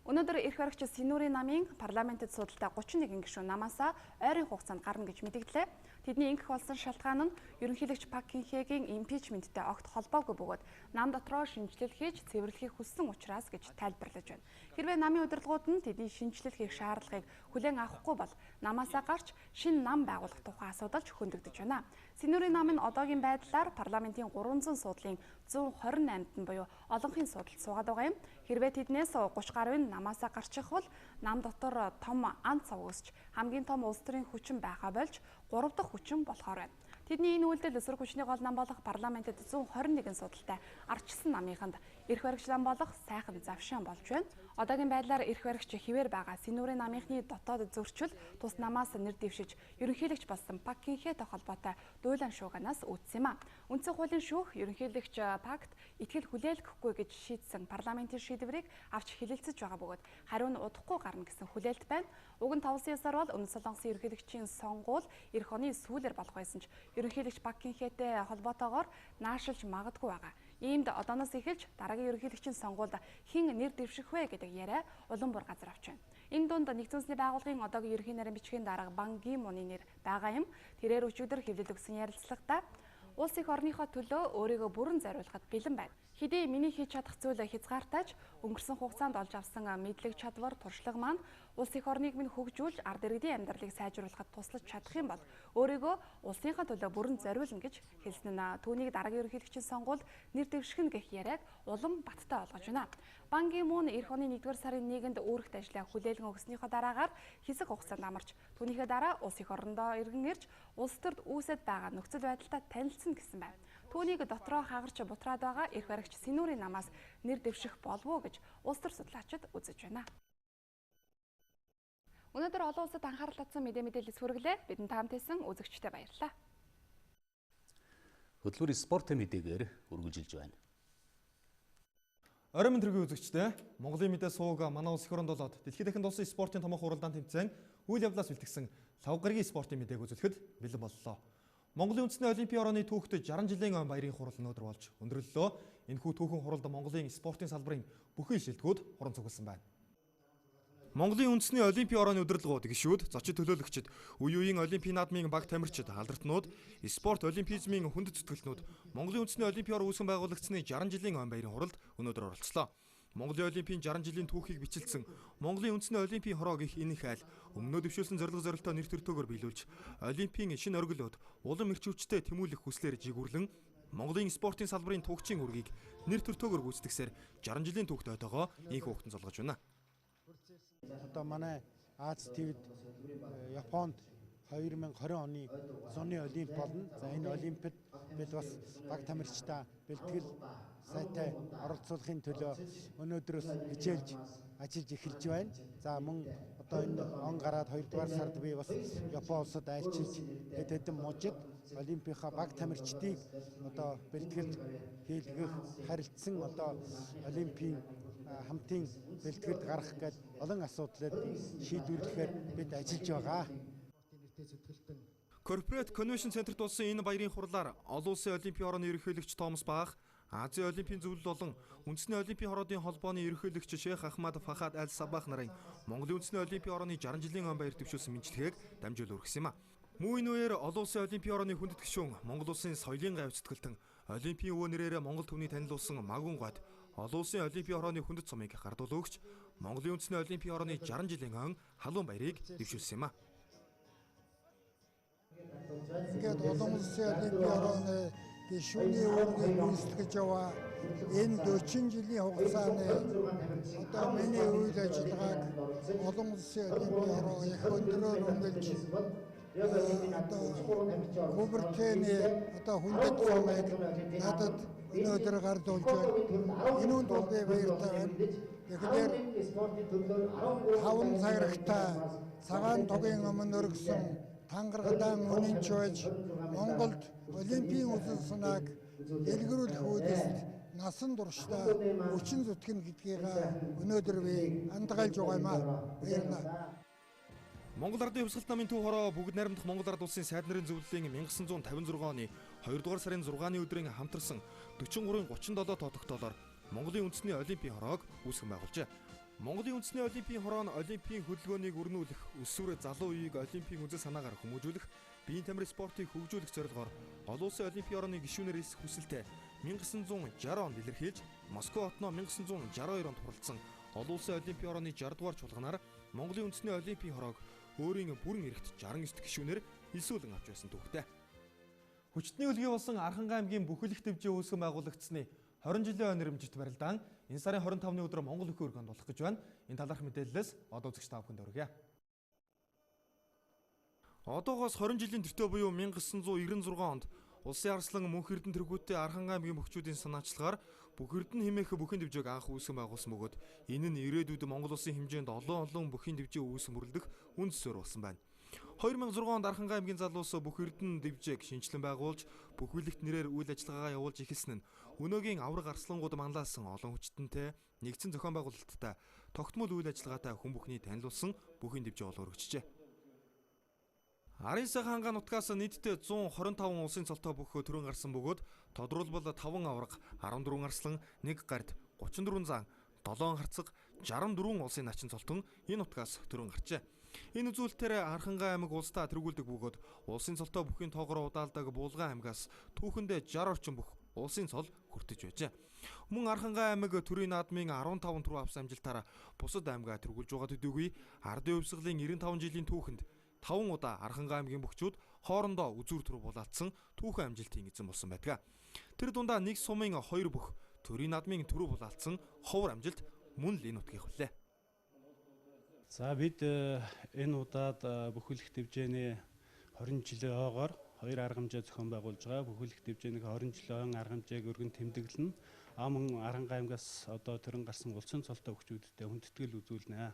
Өнөөдөр эрх баригч Синүрийн намын парламентэд судалтай 31 гишүүн намаасаа ойрын хугацаанд гарна гэж мэдэгдлээ. Тэдний ингэх болсон шалтгаан нь ерөнхийлөгч Пак Кын Хэгийн импичменттэй огт холбоогүй бөгөөд нам дотроо шинжилэл хийж цэвэрлэхийг хүссэн учраас гэж тайлбарлаж байна. Хэрвээ намын удирдлагууд нь тэдний шинжилэл хийх шаардлагыг хүлээн авахгүй бол намаасаа гарч шинэ нам байгуулах тухай асуудалж хөндөгдөж байна. Синүрийн нам нь одоогийн байдлаар парламентийн 300 суудлын 128-д нь буюу олонхын суудалд суугаад байгаа юм. Хэрвээ тэднээс 30 гаруй нь намаасаа гарчих бол нам дотор том ан цав өсч хамгийн том улс төрийн хүчин байхаа болж 3 дахь хүчин болохоор байна. Тэдний энэ үйлдэл эсрэг хүчний гол нам болох парламентэд 121 судалтай арчилсан намынханд эрх баригч нам болох сайхан завшаан болж байна. Одоогийн байдлаар эрх баригч хിവэр байгаа Синүрийн намынхны дотоод зөрчил тус намаас нэр дэвшиж ерөнхийлөгч болсон Пак Кын Хэтэй холбоотой дуйлан шууганаас үүдсэн юм а. Үндсэн хуулийн шүүх ерөнхийлөгч Пакт итгэл хүлээлгэхгүй гэж шийдсэн парламентын шийдвэрийг авч хэлэлцэж байгаа бөгөөд хариу нь удахгүй гарна гэсэн хүлээлт байна. Уг нь 5 ёсоор бол Өмнөд Солонгосын ерөнхийлөгчийн сонгуул эх оны сүүлээр болох байсан ч ерөнхийлөгч Пак Кын Хэтэй холбоотойгоор наашилж магадгүй байгаа. Иймд одооноос эхэлж дараагийн ерөнхийлөгчийн сонгуульд хэн нэр дэвших вэ гэдэг яриа улам бүр газар авч байна. Энэ дунд нэгдсэн үндэсний байгууллагын одоогийн ерөнхий нарийн бичгийн дарга Бан Ги Муны нэр байгаа юм. Тэрээр өчигдөр хэвлэл өгсөн ярилцлагадаа улс их орныхоо төлөө өөрийгөө бүрэн зориулахад бэлэн байна. Хэдий миний хийж чадах зүйл хязгаартайч өнгөрсөн хугацаанд олж авсан мэдлэг чадвар туршлага маань улс их орныг минь хөгжүүлж ард иргэдийн амьдралыг сайжруулахад туслаж чадах юм бол өөрийгөө улсынхаа төлөө бүрэн зориулна гэж хэлсэн нь түүнийг дараагийн ерөнхийлөгчийн сонгуульд нэр дэвших нь гэх яриаг улам баттай болгож байна. Бан Ги Мун эх оны 1-р сарын 1-нд үүрэгт ажлаа хүлээлгэн өгснийхөө дараагаар хэсэг хугацаанд амарч түүнийхээ дараа улс их орондоо иргэн ирж улс төрд үүсэт байгаа нөхцөл байдалтай танилцсан гэсэн байна. Түүнийг дотроо хагарч бутраад байгаа эрх баригч Синүрийн намаас нэр дэвших болов уу гэж улс төр судлаачид үзэж байна. Өнөөдөр олон улсад анхаарал татсан мэдээлэл хүргэлээ. Бидний таамт хийсэн үзэгчдэд баярлалаа. Хөдөлмөрийн спортын мэдээгээр үргэлжилж байна. Оройн мэндийн үзэгчдээ Монголын мэдээ сууг манай улс эх оронд болоод дэлхийд дахин болсон спортын томоохон уралдаан тэмцээн үйл явдлаас бэлтгэсэн лав гарагийн спортын мэдээг үзүүлэхэд бэлэн боллоо. Монголын үндэсний олимпийн орооны түүхэд 60 жилийн өмнө баярын хурал өнөөдөр болж өндөрлөлөө. Энэхүү түүхэн хуралд Монголын спортын салбарын бүхий шилдэгүүд хуран цугласан байна. Монголын үндэсний олимпийн орооны удирдлагууд, гишүүд, зочид төлөөлөгчид, үе үеийн олимпийн наадмын баг тамирчид, алдартнууд, спорт олимпизмын хүндэт зүтгэлтнүүд Монголын үндэсний олимпийн ороо үүсгэн байгуулагдсаны 60 жилийн өмнө баярын хуралд өнөөдөр оролцлоо. Монголын олимпийн 60 жилийн түүхийг бичилсэн Монголын үндэсний олимпийн хороо гэх энэ их айл өмнөө дэвшүүлсэн зорилго зорилтоо нэр төртөөгөөр биелүүлж олимпийн шинэ оргилууд улам эрч хүчтэй тэмүүлэх хүслээр жигүүрлэн Монголын спортын салбарын түүхчийн үргийг нэр төртөөгөөр гүйцэтгэсээр 60 жилийн түүхт ойдогоо инх хүүхдэн золгож байна. Одоо манай Аз твд Японд 2020 оны зуны олимп болно. За энэ олимпиад бид бас баг тамирчдаа бэлтгэл сайтай оролцуулахын төлөө өнөөдрөөс хичээлж ажиллаж эхэлж байна. За мөн одоо энэ он гараад 2 дугаар сард би бас Япон улсад айлчилж хэд хэдэн мужид олимпийнхаа баг тамирчдыг одоо бэлтгэл хийлгэх харилцсан одоо олимпийн хамтын бэлтгэлд гарах гээд олон асуудлыг шийдвэрлэхээр бид ажиллаж байгаа. Corporate Convention Center-т болсон энэ баярын хурлаар олон улсын олимпийн хорооны ерөнхийлөгч Томас Бах, Азийн олимпийн зөвлөл болон үндэсний олимпийн хороодын холбооны ерөнхийлөгч Шейх Ахмад Фахад Аль Сабах нарын Монголын үндэсний олимпийн хорооны 60 жилийн он баяр дэвшүүлсэн мэндчилгээг дамжуул өргөсөн юм а. Мөн энэ үеэр олон улсын олимпийн хорооны хүндэт гишүүн Монгол улсын соёлын гавь зүтгэлтэн олимпийн өвөө нэрээр Монгол түвний танилуулсан Магун гойд олон улсын олимпийн хорооны хүндэт сумыг гардуул өгч Монголын үндэсний олимпийн хорооны 60 жилийн он халуун баярыг дэвшүүлсэн юм а. Ингээд олон улсын олимпийн хорооны гишүүний үүргийг гүйцэтгэж яваа Энэ 40 жилийн хугацааны одоо миний үйл ажиллагааг олон улсын олимпийн хороо их өндрөөр өнгөлж одоо Кубертений одоо хүндэт сумыг надад өнөөдөр гардуулж байна. Энэ үнд бол би баяртай байна. Тэгэхээр 5 цаграгтай цагаан тугийн өмнө өргөсөн тангаргадаан үнэнч байж Монголд олимпийн үзэл санааг дэлгэрүүлэх үүдэлд насан туршдаа хүчин зүтгэнэ гэдгийг өнөөдөр би андгайлж байгаа юм аа. Баярлалаа. Монгол Ардын Хувьсгалт намын төв хороо бүгд найрамдах Монгол Ард улсын сайд нарын зөвлөлийн 1956 оны 2 дугаар сарын 6-ны өдрийн хамтарсан 43-ын 37 тоо тогтоолоор Монголын үндэсний олимпийн хороог үүсгэн байгуулжээ. Монголын үндэсний олимпийн хороо нь олимпийн хөдөлгөөнийг өрнүүлэх, өсвөр залуу үеийг олимпийн үзэл санаагаар хүмүүжүүлэх, биеийн тамир спортыг хөгжүүлэх зорилгоор олон улсын олимпийн орооны гишүүнээр эсэх хүсэлтэд 1960 онд илэрхийлж, Москва хотноо 1962 онд хуралдсан олон улсын олимпийн орооны 60 дугаар чуулганаар Монголын үндэсний олимпийн хороог өөрийн бүрэн эрхт 69 гишүүнээр элсүүлэн авч байсан түүхтэй. Хүчтний үлгий болсон Архангай аймгийн бүхэлх дэвжээ үүсгэн байгуулагдсаны 20 жилийн ой нэрэмжит барилдаан энэ сарын 25-ны өдөр Монгол өхөө өргөнд болох гэж байна. Энэ талаарх мэдээллээс одоо үзэгч та бүхэнд хүргье. Одоогоос 20 жилийн тэртээ буюу 1996 онд Улсын арслан мөнх эрдэнэ тэргүүтээ Архангай аймгийн бөхчүүдийн санаачлагаар бүх эрдэнэ хэмээх бүхэн дэвжээг анх үүсгэн байгуулсан бөгөөд энэ нь ирээдүйд Монгол улсын хэмжээнд олон олон бүхийн дэвжээ үүсгэн мөрлөх үндэс суурь болсон байна. 2006 онд Архангай аймгийн залуус бүх эрдэнэ дэвжээг шинжилэн байгуулж бүх бүлэгт нэрээр үйл ажиллагаагаа явуулж эхэлсэн нь өнөөгийн авраг арслангууд манлайлсан олон хүчтэнтэй нэгдсэн зохион байгуулалттай тогтмол үйл ажиллагаатай хүн бүхний танилулсан бүхийн дэвжээ бол өргөжжээ. Арын сайхан ханга нутгаас нийтдээ 125 улсын цолтой бүх төрөн гарсан бөгөөд тодруулбал 5 аварга, 14 арслан, 1 гард, 34 зан, 7 харцаг, 64 улсын начин цолтон энэ нутгаас төрөн гарчээ. Энэ үзүүлэлтээр Архангай аймаг улсдаа тэргүүлдэг бөгөөд улсын цолтой бүхийн тоогоор удаалдаг Булган аймгаас түүхэндээ 60 орчим бүх улсын цол хүртэж байжээ. Мөн Архангай аймаг төрийн наадмын 15 түрүү авсан амжилтаараа бусад аймгаа тэргүүлж байгаа төдийгүй ардын хувьсгалын 95 жилийн түүхэнд 5 удаа Архангай аймгийн бөхчүүд хоорондоо үзүүр төрөв булаацсан түүхэн амжилтын эзэн болсон байдаг. Тэр дундаа нэг сумын 2 бөх төрийн наадмын төрөв булаацсан ховор амжилт мөн л энэ нутгийнх үлээ. За бид энэ удаад бүхэлх дэвжээний 20 жилийн ойгоор хоёр арга хэмжээ зохион байгуулж байгаа. Бүхэлх дэвжээний 20 жилийн ойн арга хэмжээг өргөн тэмдэглэнэ. А мөн Архангай аймгаас одоо төрөн гарсан улсын цолтой бөхчүүдтэй хүндэтгэл үзүүлнэ.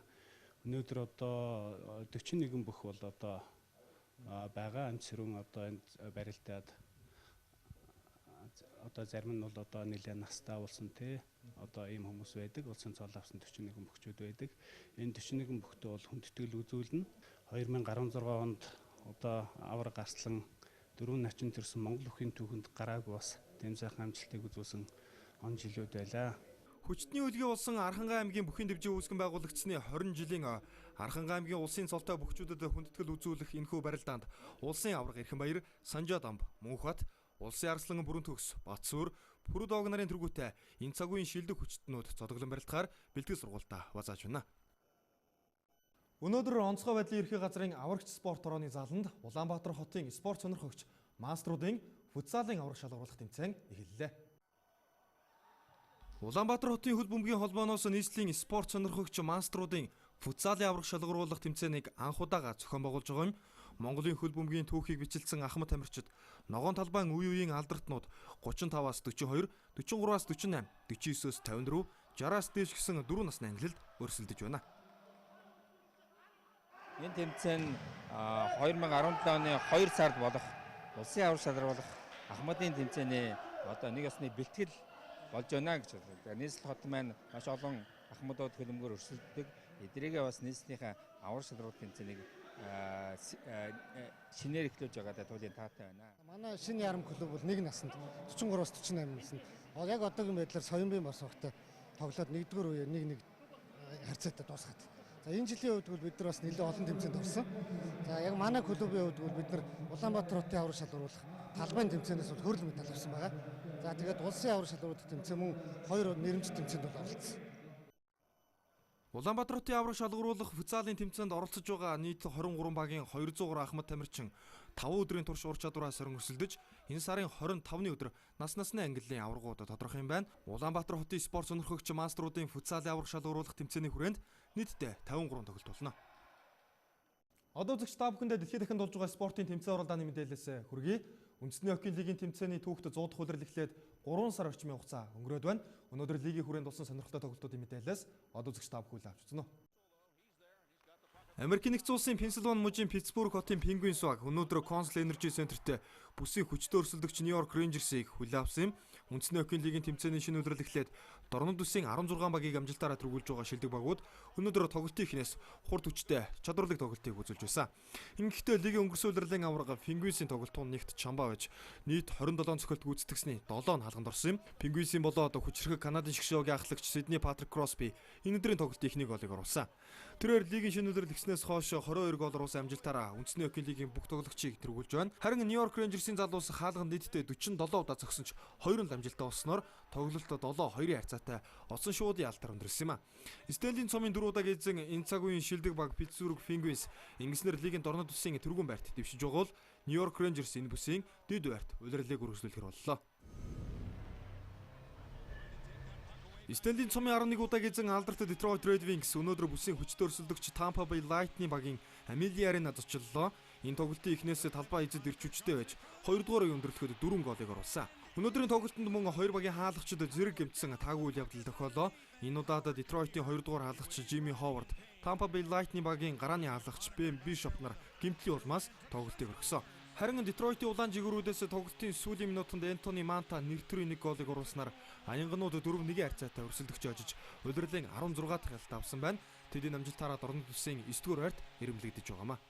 Өнөөдөр одоо 41 бүх бол одоо байгаа амт сэрүүн одоо энд барилдаад одоо зарим нь бол одоо нэлээд настай болсон тий одоо ийм хүмүүс байдаг. Улсын цол авсан 41 бөхчүүд байдаг. Энэ 41 бөхтөө бол хүндэтгэл үзүүлнэ. 2016 онд одоо авраг арслан дөрвөн начин төрсэн Монгол өхийн түүхэнд гараагүй бас тэм сайхан амжилтыг үзүүлсэн он жилүүд байлаа. Хүчтний үлгий болсон Архангай аймгийн бүхийн дэвжээ үүсгэн байгуулагдсаны 20 жилийн Архангай аймгийн улсын цолтой бөхчүүдэд хүндэтгэл үзүүлэх энэхүү барилдаанд улсын аварга Эрхэмбаяр, Санжаа дамб, Мөнхбат, улсын арслан бүрэн төгс, Батсуур, Пүрүд ог нарын тэргүүтэй энэ цаг үеийн шилдэг хүчтнүүд зодоглон барилдахаар бэлтгэл сургуультаа базааж байна. Өнөөдөр онцгой байдлын ерхий газрын аврагч спорт орооны зааланд Улаанбаатар хотын спорт сонирхогч маструудын футзалын авраг шалгаруулах тэмцээн эхэллээ. Улаанбаатар хотын хөл бөмбөгийн холбооноос нийслэлийн спорт сонирхогч маструудын футзалын авраг шалгаруулах тэмцээнийг анх удаага зохион байгуулж байгаа юм. Монголын хөл бөмбөгийн түүхийг бичилсэн Ахмад тамирчид ногоон талбайн үе үеийн алдартнууд 35-аас 42, 43-аас 48, 49-өөс 54, 60-аас дээш гэсэн дөрвөн насны ангилалд өрсөлдөж байна. Энэ тэмцээн 2017 оны 2 сард болох улсын авраг шалгаруулах Ахмадын тэмцээний одоо нэг ёсны бэлтгэл болж байна гэж бодлоо. Нийслэл хот маань маш олон ахмадууд хөлбөмбөгөөр өрсөлддөг. Эдрийгээ бас нийслэлийнхээ авраг шалралт тэмцээнийг шинээр эхлүүлж байгаадаа туйлын таатай байна. Манай шинэ ярам клуб бол нэг насанд 43-аас 48 насанд. Яг одоогийн байдлаар Соёнбын бар сувгтай тоглоод нэгдүгээр үеэр 1-1 харьцаатай дуусгаад. За энэ жилийн хувьд бол бид нар бас нэлээд олон тэмцээнд орсон. За яг манай клубын хувьд бол бид нар Улаанбаатар хотын авраг шалгаруулах талбайн тэмцээнээс бол хөрөл медаль авсан байгаа. За тэгээд улсын авраг шалгаруулах тэмцээн мөн хоёр нэрэмжит тэмцээнд бол оролцсон. Улаанбаатар хотын авраг шалгаруулах футзалын тэмцээнд оролцож байгаа нийт 23 багийн 203 ахмад тамирчин 5 өдрийн турш ур чадвараа сорин өрсөлдөж Энэ сарын 25-ны өдөр нас насны ангиллын аваргууд тодорхой юм байна. Улаанбаатар хотын спорт сонирхогч мастеруудын футзалын аварга шалгаруулах тэмцээний хүрээнд нийтдээ 53 тоглолт болно. Одоо үзэгч та бүхэндээ дэлхийд дахин болж байгаа спортын тэмцээн уралдааны мэдээлэлээс хүргэе. Үндэсний хоккей лигийн тэмцээний түүхт 100 дахь улирал эхлээд 3 сар орчмын хугацаа өнгөрөөд байна. Өнөөдөр лигийн хүрээнд болсон сонирхолтой тоглолтуудын мэдээлэлээс одоо үзэгч та бүхэн авч үзнэ. Америкийн нэгдсэн улсын Пенсильвани мужийн Питтсбург хотын Penguins баг өнөөдөр Consol Energy Center-т бүсийн хүчтэй өрсөлдөгч Нью-Йорк Rangers-ийг хүлээн авсан юм. Үндэсний хоккей лигийн тэмцээний шинэ улирал эхлээд дорнод бүсийн 16 багийг амжилтаараа тэргүүлж байгаа шилдэг багууд өнөөдөр тоглолтын эхнээс хурд хүчтэй чадварлаг тоглолтыг үзүүлж байсан. Ингэхдээ лигийн өнгөрсөн улирлын аварга Penguins-ийн тоглолтууд нэгт чамбаа байж нийт 27 цохилт гүйцэтгсэний 7 нь хаалганд орсон юм. Penguins-ийн болоод хүчирхэг Канадын шгшөөгийн ахлагч Сиднey Патрик Кросби энэ өдрийн тоглолтын эхний голыг оруулсан. Тэрээр лигийн шинэ улирал эхлснээс хойш 22 гол оруулсан амжилтаараа үндэсний хоккей лигийн бүх тоглогчийг тэргүүлж байна. Харин Нью-Йорк Рейнджерсийн залуус хаалганд нийтдээ 47 удаа зогсон ч 2 нь амжилттай болсноор тоглолт 7-2-ын харьцаатай оцсон шуудын алтар өндөрлөсөн юм а. Стэнлийн цомын 4 удаагийн эзэн энэ цаг үеийн шилдэг баг Питтсбург Penguins ингэснээр лигийн дорнод бүсийн тэргүүн байрт дэвшиж байгаа бол Нью-Йорк Рейнджерс энэ бүсийн дэд байрт улирлыг үргэлжлүүлэхэр боллоо. Стэнлийн цомын 11 удаагийн эзэн алдарт Detroit Red Wings өнөөдөр бүсийн хүчтэй өрсөлдөгч Tampa Bay Lightning багийн Amelia Arena зочлолоо. Энэ тоглолтын эхнээс талбай эзэд ирч хүчтэй байж 2 дугаар үе өндөрлөхөд 4 голыг оруулсан. Өнөөдрийн тоглолтод мөн хоёр багийн хаалгачид зэрэг гэмтсэн таагүй үйл явдал тохиолоо. Энэ удаад Detroit-ийн 2 дугаар хаалгач Jimmy Howard, Tampa Bay Lightning багийн гарааны хаалгач Ben Bishop нар гэмтлийн улмаас тоглолтыг өргөсөн. Харин Детройт-ийн улаан жигүүрүүдээс тоглолтын сүүлийн минутанд Энтони Манта нэр төрийн 1 голыг оруулснаар аянганууд 4-1-ийн харьцаатай өрсөлдөгч очиж улирлын 16 дахь ялалт авсан байна. Тэдний амжилтаараа дорнод бүсийн 9 дугаар байрт эрэмблэгдэж байгаамаа.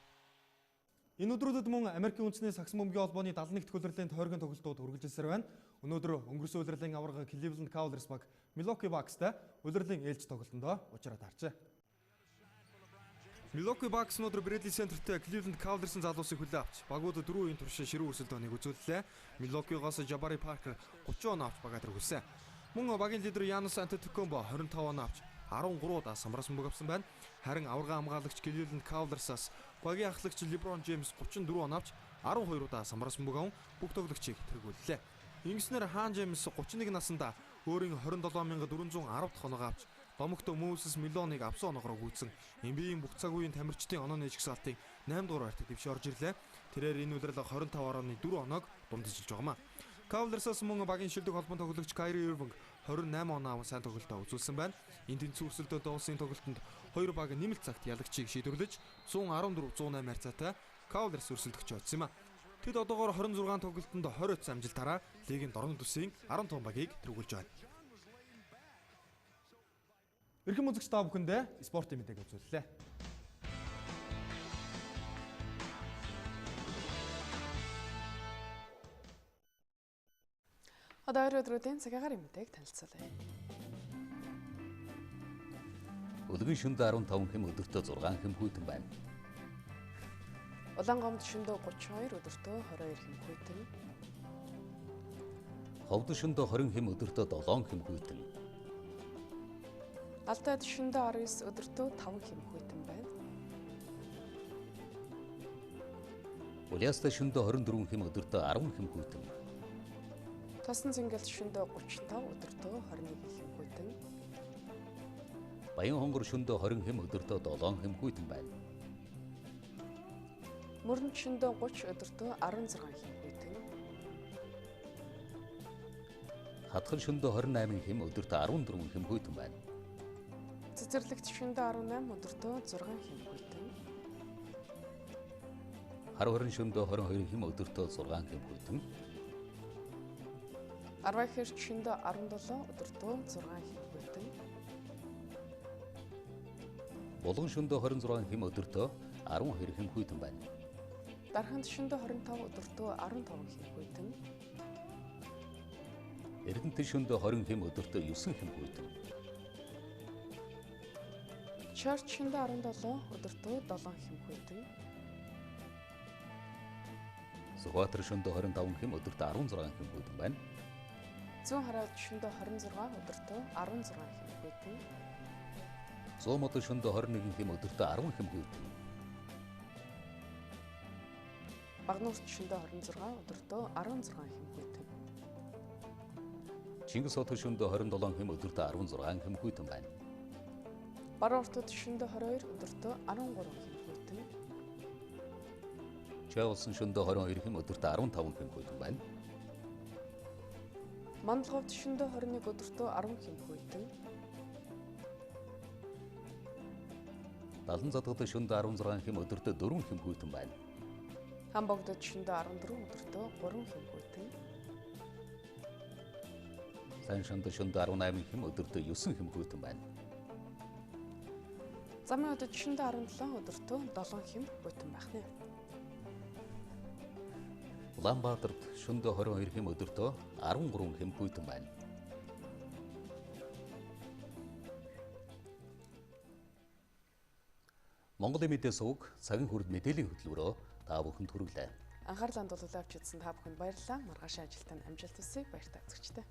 Энэ өдрүүдэд мөн Америкийн үндэсний сагсан бөмбөгийн холбооны 71 дахь улирлын тойргийн тоглолтууд үргэлжилсээр байна. Өнөөдөр өнгөрсөн улирлын аварга Cleveland Cavaliers баг Milwaukee Bucks-тай улирлын ээлж тоглолтондоо уулзраа таарчээ. Milwaukee Bucks өнөөдөр Bradley Center-т Cleveland Cavaliers-ын залуусыг хүлээн авч багууд 4 үеийн турш ширүүн өрсөлдөөнийг үзүүллээ. Milwaukee-гоос Jabari Parker 30 оноо авч багаа тэргүүлсэн. Мөн багийн лидер Giannis Antetokounmpo 25 оноо авч 13 удаа самбараас бөмбөг авсан байна. Харин аварга хамгаалагч Cleveland Cavaliers-аас багийн ахлагч LeBron James 34 оноо авч 12 удаа самбараас бөмбөг аван бүх тоглогчийг тэргүүллээ. Ингэснээр Хаан Джеймс 31 наснда өөрийн 27410 дахь оноогоо авч Домогт Мoses Милоныг авсан оноогоор гүйцэн NBA-ийн бүх цаг үеийн тамирчдын онооны жигсаалтын 8 дугаар байрт дэвшиж орж ирлээ. Тэрээр энэ улирал 25.4 оноог дундчилж байгаамаа. Cavaliers-аас мөн багийн шилдэг холбоон тоглогч Kyrie Irving 28 оноо аван сайн тоглолтоо үзүүлсэн байна. Энэ тэнцвэр өрсөлдөөд улсын тоглолтод хоёр баг нэмэлт цагт ялагчийг шийдвэрлэж 114-108 харьцаатай Cavaliers өрсөлдөгч очсон юм а. Тэд одоогоор 26 тоглолтод 20 амжилтаараа лигийн дорнод бүсийн 15 багийг тэргүүлж байна. Эрхэм үзэгч та бүхэндээ спортын мэдээг үзүүллээ. Одоо ойр өдрүүдийн цагаагаар мэдээг танилцуулъя. Өлгөн шөндөө 15 хэм, өдөртөө 6 хэм хүйтэн байна. Улаангомд шөндөө 32, өдөртөө 22 хэм хүйтэн. Ховд шөндөө 20 хэм, өдөртөө 7 хэм хүйтэн. Алтайд шөндөө 19, өдөртөө 5 хэм хүйтэн байна. Улиастай шөндөө 24 хэм, өдөртөө 10 хэм хүйтэн. Тосон цэнгэлд шөндөө 35, өдөртөө 21 хэм хүйтэн. Баян хонгор шөндөө 20 хэм, өдөртөө 7 хэм хүйтэн байна. Мөрөнд шөндөө 30, өдөртөө 16 хэм хүйтэн. Хатгал шөндөө 28 хэм, өдөртөө 14 хэм хүйтэн байна. Цэцэрлэгт шөндөө 18, өдөртөө 6 хэм хүйтэн. Хар хорин шөндөө 22 хэм, өдөртөө 6 хэм хүйтэн. Арвайхэр шөндөө 17, өдөртөө 6 хэм хүйтэн. Булган шөндөө 26 хэм, өдөртөө 12 хэм хүйтэн байна. Дарханд шөндөө 25, өдөртөө 15 хэм хүйтэн. Эрдэнэт шөндөө 20 хэм, өдөртөө 9 хэм хүйтэн. Чарч шөндөө 17, өдөртөө 7 хэм хүйтэн. Сүхбаатар шөндөө 25 хэм, өдөртөө 16 хэм хүйтэн байна. Зүүн хараалд шөндөө 26, өдөртөө 16 хэм хүйтэн. Зуун модон шөндөө 21 хэм, өдөртөө 10 хэм хүйтэн. Багнуурт шөндөө 26, өдөртөө 16 хэм хүйтэн. Чингис хот шөндөө 27 хэм, өдөртөө 16 хэм хүйтэн байна. Баруун ортод шөндөө 22, өдөртөө 13 хэм хүйтэн. Чай улсын шөндөө 22 хэм, өдөртөө 15 хэм хүйтэн байна. Мандалговд шөндөө 21, өдөртөө 10 хэм хүйтэн. Далан задгад шөндөө 16 хэм, өдөртөө 4 хэм хүйтэн байна. Хамбогдод шөндөө 14, өдөртөө 3 хэм хүйтэн. Сайн шонд шөндөө 18 хэм, өдөртөө 9 хэм хүйтэн байна. Замын өдөд шөндөө 17, өдөртөө 7 хэм хүйтэн байх нэ. Улаанбаатарт шөндөө 22 хэм, өдөртөө 13 хэм хүйтэн байна. Монголын мэдээ сувг цагийн хүрд мэдээллийн хөтөлбөрөөр та бүхэнд хүргэлээ. Анхаарлаа хандуулаад авч үзсэн та бүхэнд баярлалаа. Маргааш ажилтны амжилт хүсье. Баяртай үзэгчдээ.